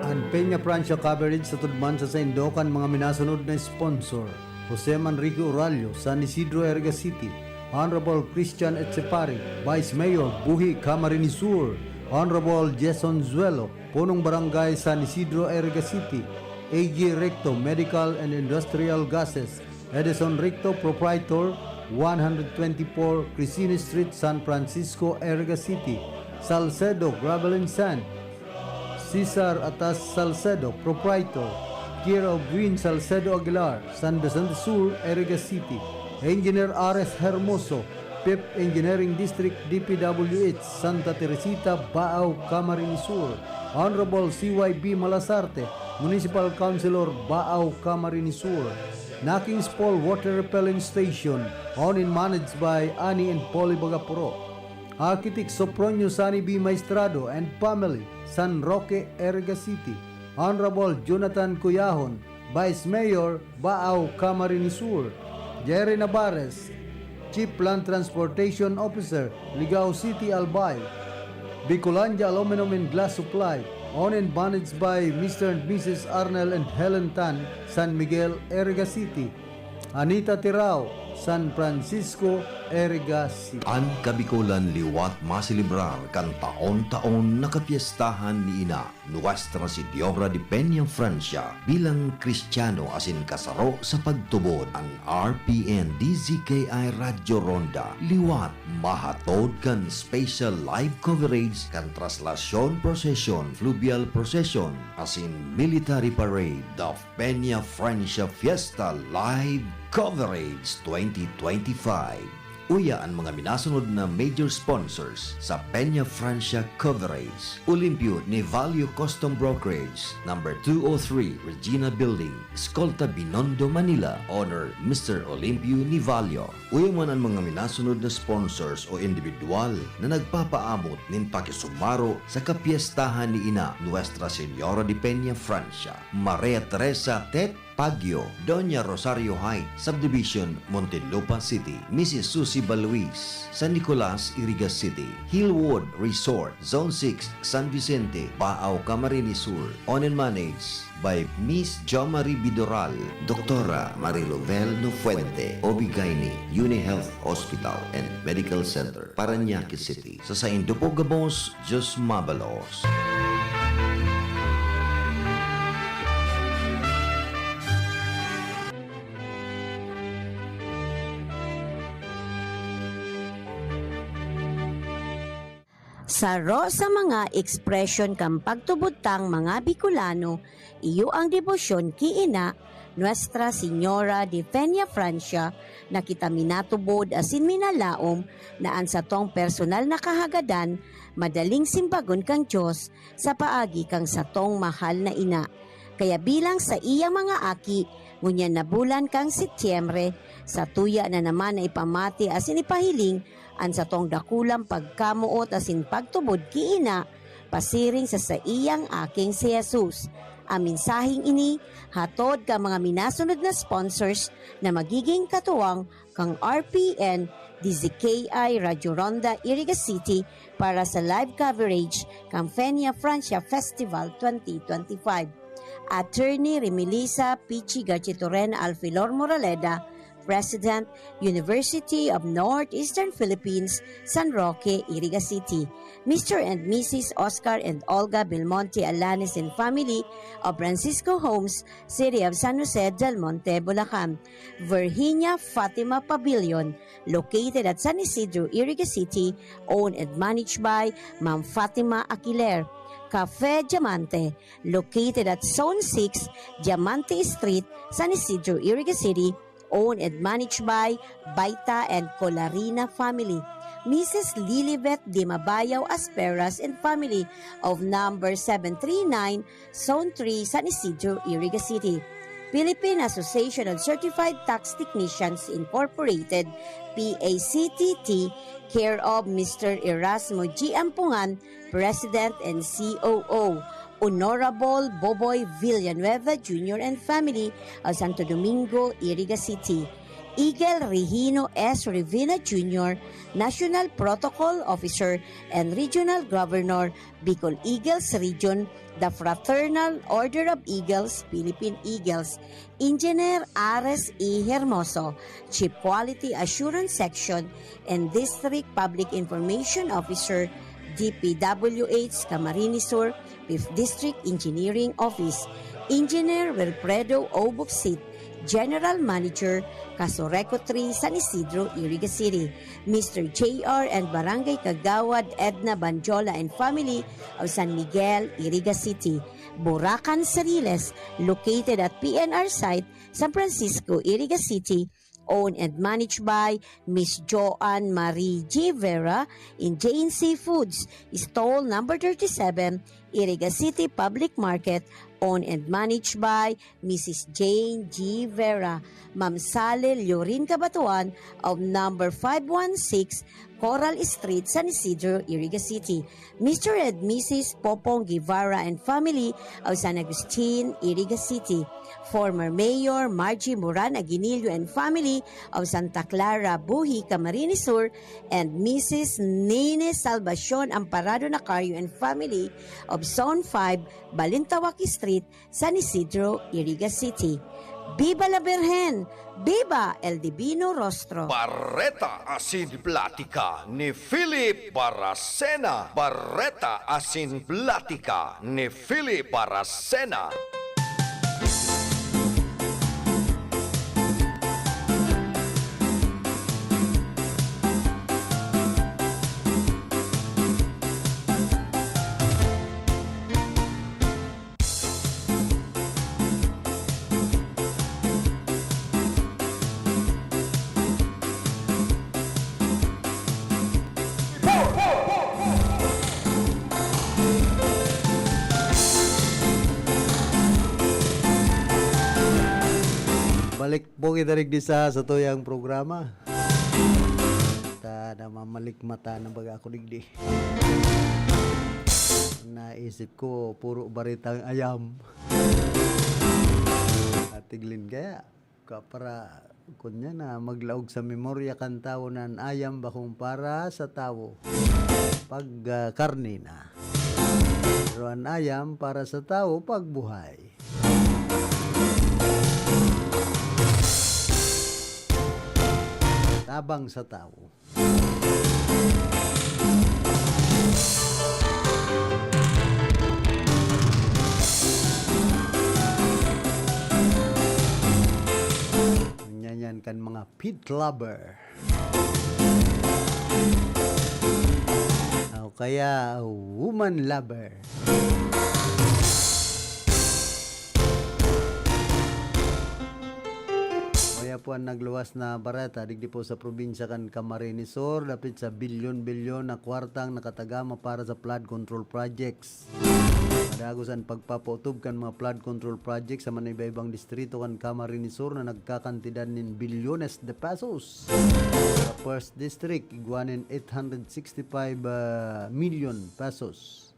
An Peña Francia coverage sa tudman sa saindo kan mga minasunod na sponsor: Jose Manrique Orallo, San Isidro, Iriga City; Honorable Christian Etchepare, Vice Mayor, Buhi, Camarines Sur; Honorable Jason Zuelo, Punong Barangay, San Isidro, Iriga City; A G Recto, Medical and Industrial Gases; Edison Recto, Proprietor, one hundred twenty-four Crisini Street, San Francisco, Iriga City; Salcedo Gravel and Sand, Cesar Atas Salcedo, Proprietor, care of Win Salcedo Aguilar, San Vicente Sur, Iriga City; Engineer Ares Hermoso, Fifth Engineering District, D P W H, Santa Teresita, Baao, Camarines Sur; Honorable C Y B Malasarte, Municipal Councilor, Baao, Camarines Sur. Naking's Paul Water Refilling Station, owned and managed by Ani and Polly Bagapuro. Architect Sopronio Sani B. Maestrado and family, San Roque, Iriga City. Honorable Jonathan Cuyahon, Vice Mayor, Baao, Camarines Sur. Jerry Navarez, Chief Land Transportation Officer, Ligao City, Albay. Bicolandia Aluminum and Glass Supply, owned and managed by Mister and Missus Arnel and Helen Tan, San Miguel, Iriga City. Anita Tirao, San Francisco, Iriga City. An Kabikolan liwat maselebrar kan taon-taon na kapyestahan ni Ina, Nuestra Señora de Peña Francia, bilang Kristiyano asin kasaro sa pagtubod. An R P N D Z K I Radyo Ronda liwat mahatod kan special live coverage kan traslasyon, prosesyon, fluvial procession, asin military parade. The Peña Francia Fiesta Live Coverage twenty twenty-five. Uya an mga minasunod na major sponsors sa Peña Francia Coverage: Olimpio Nivalio Custom Brokerage, number two oh three, Regina Building, Escolta, Binondo, Manila, owner Mister Olimpio Nivalio. Uya man an mga minasunod na sponsors o indibidwal na nagpapaabot nin pakisumaro sa kapyestahan ni Ina, Nuestra Señora de Peña Francia: Maria Teresa Tet Pagyo, Doña Rosario Heights Subdivision, Muntinlupa City; Missus Susie Baluis, San Nicolas, Iriga City; Hillwood Resort, Zone six, San Vicente, Baao, Camarines Sur, owned and managed by Miss Jo Marie Bidoral; Doktora Marie Lovelle Nofuente, O B Gynae, UniHealth Hospital and Medical Center, Parañaque City. Sa saindo po gabos, Diyos mabalos. Saro sa mga ekspresyon kan pagtubod tang mga Bicolano, iyo ang debosyon ki Ina, Nuestra Señora de Peñafrancia, na kita minatubod asin minalaom na an satong personal na kahagadan madaling simbagon kan Dios sa paagi kan satong mahal na ina. Kaya bilang saiyang mga aki, ngunyan na bulan kan Setyembre, satuya na naman na ipamati asin ipahiling an satong dakulang pagkamoot asin pagtubod ki Ina, pasiring sa saiyang Aking si Jesus. Ang mensaheng ini hatod kan mga minasunod na sponsors na magiging katuwang kan R P N, D Z K I Radyo Ronda, Iriga City, para sa live coverage kan Peñafrancia Festival twenty twenty-five. Attorney Remilisa Pichi Garchitorena Alfilor Moraleda, President, University of Northeastern Philippines, San Roque, Iriga City. Mister and Missus Oscar and Olga Belmonte Alanes and family of Francisco Homes, City of San Jose del Monte, Bulacan. Virginia Fatima Pavilion, located at San Isidro, Iriga City, owned and managed by Ma'am Fatima Aquiler. Cafe Diamante, located at Zone six, Diamante Street, San Isidro, Iriga City, owned and managed by Baita and Colarina family. Missus Lilibet Dimabayaw Asperas and family of number seven three nine, Zone three, San Isidro, Iriga City. Philippine Association of Certified Tax Technicians Incorporated, P A C T T, care of Mister Erasmo G. Ampungan, President and C O O. Honorable Boboy Villanueva Junior and family of Santo Domingo, Iriga City. Eagle Regino S. Rivina Junior, National Protocol Officer and Regional Governor, Bicol Eagles Region, the Fraternal Order of Eagles, Philippine Eagles, Engineer Ares E. Hermoso, Chief Quality Assurance Section and District Public Information Officer, D P W H Camarines Sur, Fifth District Engineering Office, Engineer Wilfredo O. Bucsit, General Manager, Casureco three, San Isidro, Iriga City. Mister J R and Barangay Kagawad Edna Banjola and family of San Miguel, Iriga City. Buracan Sariles, located at P N R site, San Francisco, Iriga City, owned and managed by Miss Joan Marie G. Vera in J and C Foods, stall number thirty-seven, Iriga City Public Market, owned and managed by Missus Jane G. Vera, Ma'am Sally Liorin Cabatuan of number five one six Coral Street, San Isidro, Iriga City. Mister and Missus Popong Guevara and family of San Agustin, Iriga City. Former Mayor Margie Moran Aguinillo and family of Santa Clara, Buhi, Camarines Sur, and Missus Nene Salvacion Amparado Nacario and family of Zone five, Balintawak Street, San Isidro, Iriga City. Viva la Birhen! Viva el Divino Rostro! Bareta asin Platika ni Philip Baracena. Bareta asin Platika ni Philip Baracena. Balik po kita digdi sa satuyang programa. Ta namamalikmata na baga ako digdi. Naisip ko, puro baretang ayam. Atiglin kaya, ka para, kunya na, maglaog sa memorya kan tawo na an ayam bakong para sa tawo. Pag, ah, karne na. Pero an ayam para sa tawo, pag buhay. Tabang sa tawo. Ngunyan yan kan mga pet lover. Ako kaya woman lover. Kaya po ang nagluwas na bareta digdi po sa probinsya kan Camarines Sur, dapit sa bilyon-bilyon na kwartang nakatagama para sa flood control projects. Madagos an pagpapaotob kan mga flood control projects sa manaiba-ibang distrito kan Camarines Sur na nagkakantidad nin bilyones de pesos. Sa first district, igwa nin eight hundred sixty-five, ah, million pesos.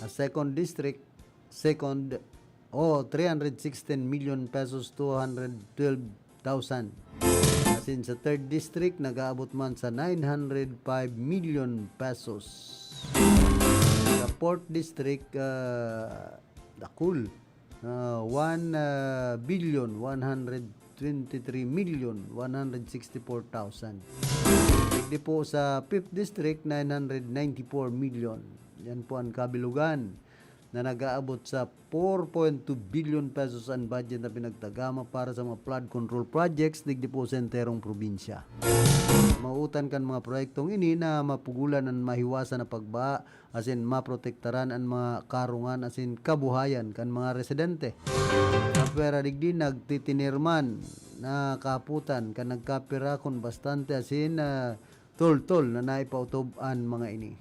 Sa second district, second, o three hundred sixteen million pesos, two hundred twelve thousand. Asin sa third district, nag-aabot man sa nine hundred five million pesos. Sa fourth district, ah, dakul, ah, one, ah, billion, one hundred twenty-three million, one hundred sixty-four thousand. Digdi po sa fifth district, nine hundred ninety-four million. Yan po ang kabilugan na nag-aabot sa four point two billion pesos an budget na pinagtagama para sa mga flood control projects digdi po sa enterong probinsya. Mautan kan mga proyektong ini na mapugulan an mahiwasan na pagbaha asin maprotektaran an mga karungan asin kabuhayan kan mga residente. Apwera digdi, nagtitinirman na kahapotan kan nagkapira kun bastante asin, ah, toltol na naipaotob an mga ini.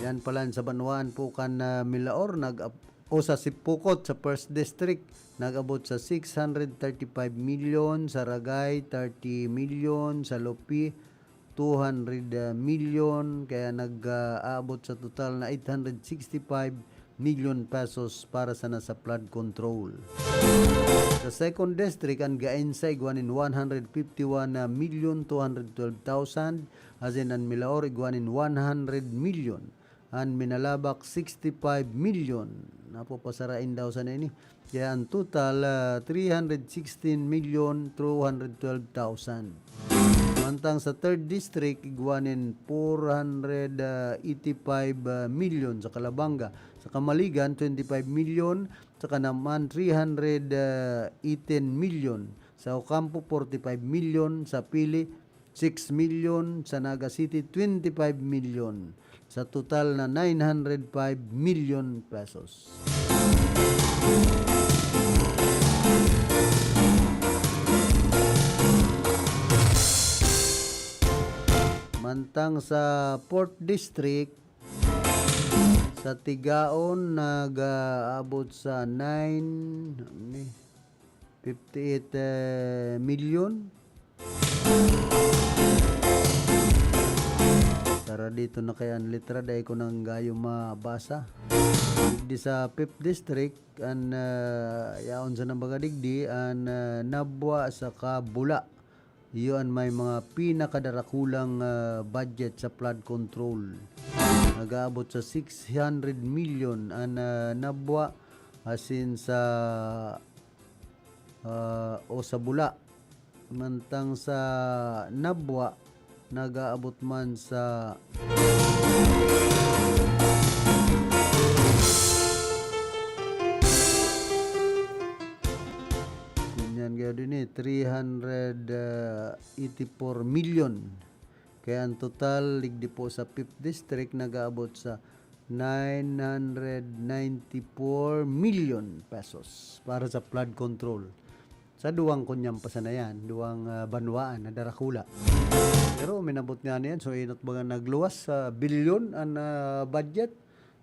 Yan palan sa banwaan po kan, ah, Milaor, nag-ap-, o sa Sipukot, sa First District, nag-abot sa six hundred thirty-five million, sa Ragay, thirty million, sa Lopi, two hundred million, kaya nag, ah, aabot sa total na eight hundred sixty-five million pesos para sana sa flood control. Sa second district, an Gainsa igwa nin one hundred fifty-one million two hundred twelve thousand, asin an Milaor igwa nin one hundred million. An Minalabac, sixty-five million. Napapasarain daw sana ini. Kaya ang total, ah, three hundred sixteen million two hundred twelve thousand. Mantang sa third district, igwa nin four hundred eighty-five million sa Calabanga. Sa Camaligan, twenty-five million. Sa Canaman, three hundred eighteen million. Sa Ocampo, forty-five million. Sa Pili, six million, sa Naga City, twenty-five million. Sa total na nine hundred five million pesos. Mantang sa fourth district, sa Tigaon, nag-aabot sa nine, ano ni? Fifty-eight, eh, million. Tara dito na kaya ang litra, dai ko nang gayo mabasa. Digdi sa fifth district, an, ah, yaon sa nambaga digdi, an, ah, Nabua saka Bula. Iyo an may mga pinakadarakulang, ah, budget sa flood control. Nag-aabot sa six hundred million an, ah, Nabua, asin sa ah, o sa Bula. Mantang sa Nabua, nag-aabot man sa Ganyan gaya din eh, three hundred eighty-four million. Kaya ang total, digdi po sa fifth district, nag-aabot sa nine hundred ninety-four million pesos para sa flood control. Sa duwang kunyang pasanayan, duwang, ah, banwaan na darakula. Pero minabot nga niyan, so inot mga nagluwas sa bilyon an, ah, budget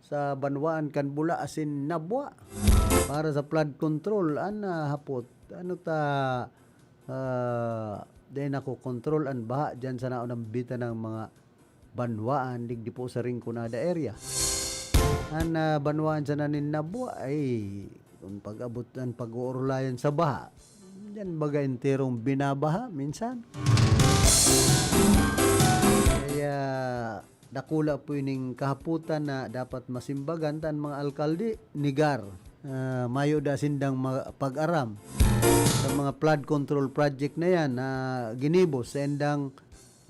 sa banwaan kan Bula asin Nabua para sa flood control. An, ah, hapot, ano ta, ah, dai nakokontrol an baha diyan sa naunang bitan ng mga banwaan digdi po sa Rinconada area. An, ah, banwaan sana nin Nabua ay kun pag-abot an pag-uurulayan sa baha, diyan baga enterong binabaha minsan. Kaya dakula po ining kahapotan na dapat masimbagan ta an mga alkalde, negar. Ah, mayo da sindang ma-, pag-aram sa mga flood control project na yan na ginibo sa indang,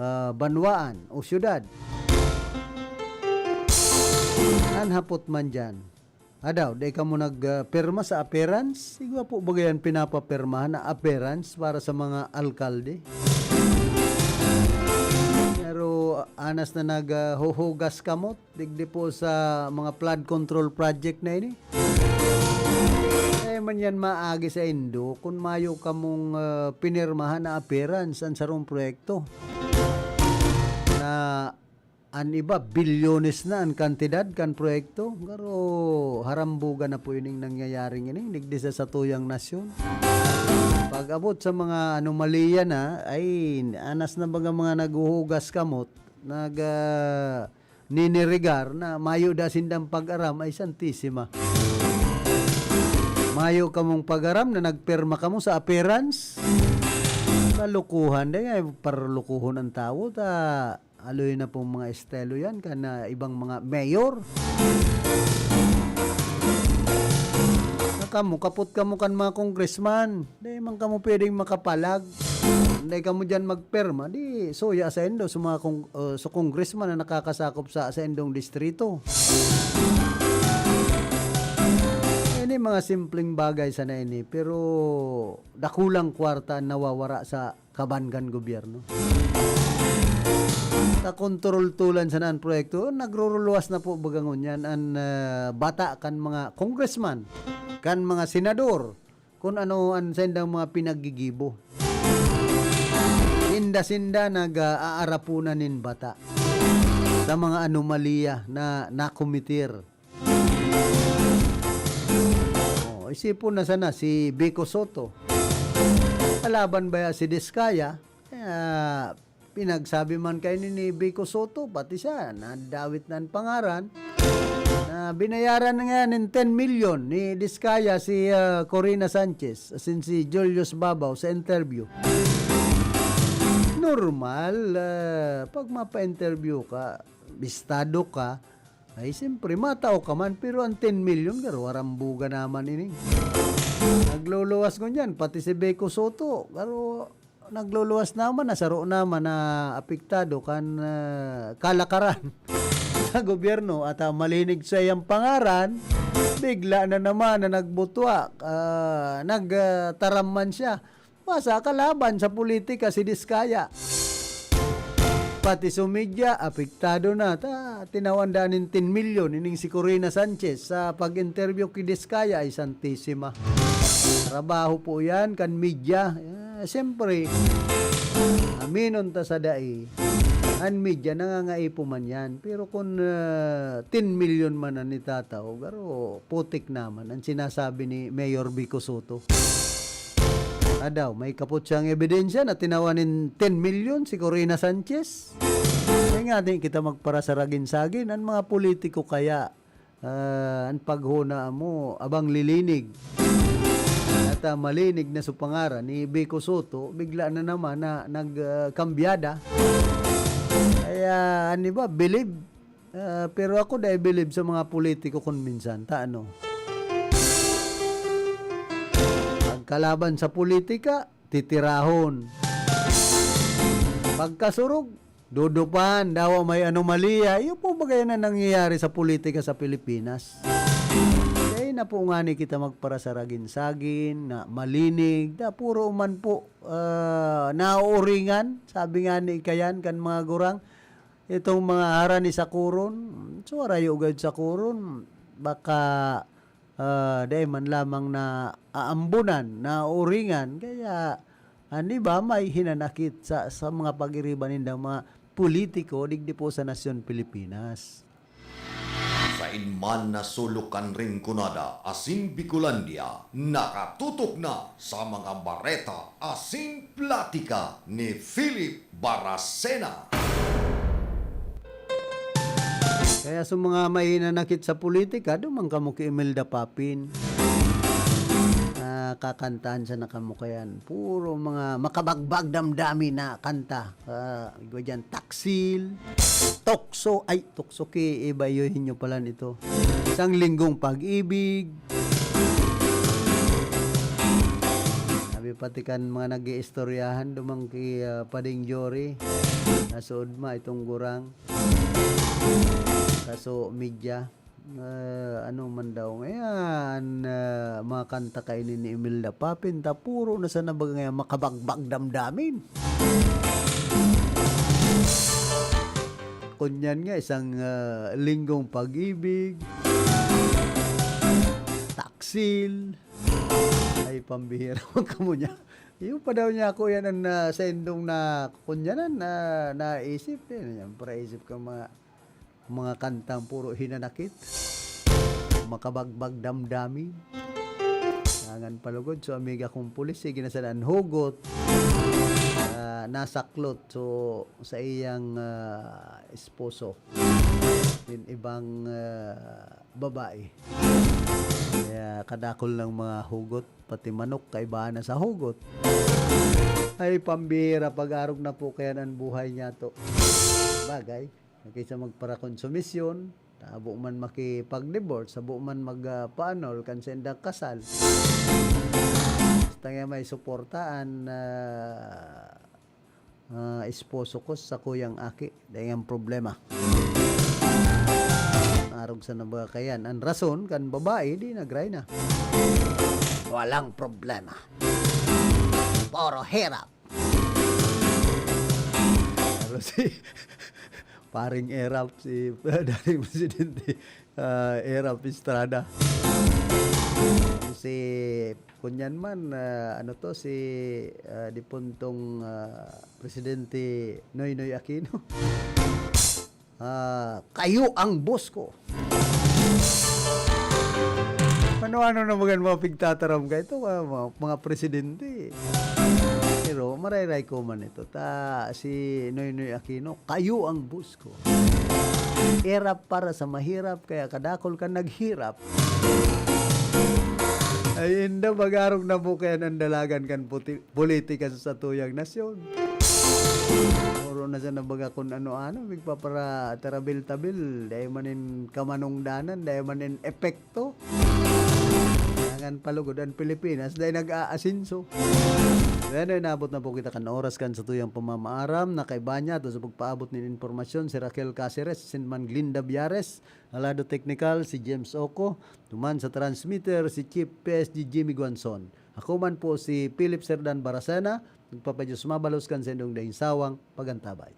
ah, banwaan o syudad. An hapot man dyan, Adaw, di kamo nagpirma sa appearance? Igwa po ba yan pinapapirmahan na appearance para sa mga alkalde? Pero anas na naghuhugas kamot, digdi po sa mga flood control project na ini. Eh, man yan maagi sa indo, kung mayo kamong ah, pinirmahan na appearance ang sarong proyekto na an iba, bilyones na an kantidad kan proyekto. Pero harambugan na po ining nangyayaring ini, digdi sa satuyang nasyon. Pag-abot sa mga anomalya na, ay, anas na baga mga naghuhugas kamot, nag, ah, ninirigar na mayo da sindang pag-aram, ay, Santisima. Mayo kamong pag-aram na nagpirma kamo sa appearance? Kalukuhan, dai nga parlukuhon ang tawo, ta aloy na pong mga estilo yan, kan ah, ibang mga mayor. Na kamo, kapot kamo kan mga congressman. Dai man kamo pwedeng makapalag. Dai kamo dyan magpirma, di suya sa indo sa mga kong, uh, sa congressman na nakakasakop sa, sa indong distrito. Ini mga simpleng bagay sana ini, pero dakulang kwarta ang nawawara sa kaban kan gobyerno. Sa kontrol tulan sana an proyekto, nagruruluwas na po baga ngunyan an ah, bata kan mga congressman, kan mga senador, kun ano an saindang mga pinaggigibo. Sinda-sinda nag-aarapunan nin bata sa mga anomalya na nakometer. Oh, isipon na sana si Vico Sotto. Kalaban baya si Diskaya? Kaya pinagsabi man kayo ni Vico Sotto, pati siya, nadawit na ang pangaran. Na binayaran na nga ng ten million ni Diskaya si ah, Corina Sanchez, as in si Julius Babaw sa interview. Normal, ah, pag mapa-interview ka, bistado ka, ay siyempre, matao ka man, pero ang ten million, garo, arambuga naman ini. Nagluluwas ngunyan, pati si Vico Sotto, garo, nagluluwas naman, nasaro naman na apektado kan ah, kalakaran sa gobyerno at ah, malinig sa iyang pangaran, bigla na naman na nagbutwa, ah, nagtaram man siya. Basta kalaban sa politika si Diskaya. Pati sa media, apektado na. Ta, tinawan daan nin ten milyon ining si Corina Sanchez sa pag-interview ki Diskaya ay Santisima. Trabaho po yan kan media. Ah, siyempre, aminon ta sa dai, an media nangangaipo man yan. Pero kung ah, ten milyon man an itatao, garo putik naman an sinasabi ni Mayor Vico Sotto. Adaw, may kapot siyang ebidensya na tinawan nin ten milyon si Corina Sanchez. Kaya nga, di kita magparasaragin-sagin. Ang mga politiko kaya, ah, ang paghona mo, abang lilinig. At ah, malinig na sa pangaran ni Vico Sotto, bigla na naman na nagkambyada. Kaya, ano ba, bilib. Ah, pero ako dai bilib sa mga politiko kun minsan, ta ano. Pagkalaban sa politika, titirahon. Pagkasurog, dudupan, dawa may anomalya. Iyo po bagay na nangyayari sa politika sa Pilipinas. Dai na po ngani kita magparasaragin-sagin, na malinig, na puro man po, ah, nauuringan. Sabi nga ni Kayan kan mga gurang, itong mga harani sa kuron, so, harayo gayod sa kuron, baka, ah, dai man lamang na aambunan, nauuringan. Kaya, an iba may hinanakit sa, sa mga pag-iriba nindang mga politiko digdi po sa nasyon Pilipinas. Sain man na sulok kan Rinconada asin Bicolandia, nakatutok na sa mga bareta asin platika ni Philip Baracena. Kaya sa mga mahinanakit sa politika, duman kamo ki Imelda Papin. Ah, kakantahan sana kamo kayan. Puro mga makabagbag damdamin na kanta. Ah, igwa dyan, taksil, tukso, ay, tukso ki, iba iyo inyo palan ito. Isang linggong pag-ibig. Sabi pati kan mga nag-iistoryahan, duman ki, ah, Pading Jory, nasuod ma itong gurang. Kaso, media. Ah, ano man daw ngayan, ah, mga kanta kaini ni Imelda Papin, ta puro na sana baga ngayan makabagbag damdamin. Kunyan nga, isang, ah, linggong pag-ibig, taksil, ay pambihira man kamo niya. Yung pa daw niya ako yan ang, ah, sa indong na kunyanan na naisip. Yan, yan, para isip ka mga, mga kantang puro hinanakit. Makabagbag damdamin. Dangan palugod. So, amiga kong pulis, sige na sana an hugot. Ah, nasaklot. So, sa iyang, ah, esposo. Din ibang, ah, babae. Kaya kadakol ng mga hugot, pati manok, kaibahan na sa hugot. Ay, pambihira, pag-arog na po kaya ang buhay niya to. Bagay, kaysa magparakonsumisyon, tabo man makipag-divorce, sabo man mag, ah, pa-annul kan sa indang kasal. Basta nga may suportaan na, ah, esposo ko sa kuyang aki, dai ang problema. Arog sa nabaga kayan. Ang rason kan babae, di nagray na. Walang problema. Puro hirap. Pero si paring Erap, si dating presidente, ah, Erap Estrada. Si, kunyan man, ah, ano to, si, ah, dipuntong, ah, Presidente Noynoy Aquino. Ah, kayo ang boss ko. Ano-ano na mga, mga pigtataram ka ito, ah, mga, mga presidente. Pero marayray ko man ito. Ta, si Noynoy Aquino, kayo ang boss ko. Hirap para sa mahirap, kaya kadakol ka naghirap. Ay, inda, bagarog na po kaya ng dalagan kan puti-, politika sa satuyang nasyon. Puro na sa nabaga kun ano-ano, migpapara-tarabil-tabil, dai man in kamanungdanan, dai man in epekto. Dangan palugod an Pilipinas, dai nag-aasinso. Kaya na inabot na po kita kan oras kan satuyang pamamaaram, na kaiba niya, to sa pagpaabot nin impormasyon, si Raquel Caceres, sin man Glinda Biares, alado teknikal, si James Oco, duman sa transmitter, si Chief P S G Jimmy Guanzon. Ako man po si Philip Serdan Baracena, nagpapadiyos mabalos kan sendong daing sawang pagantabay.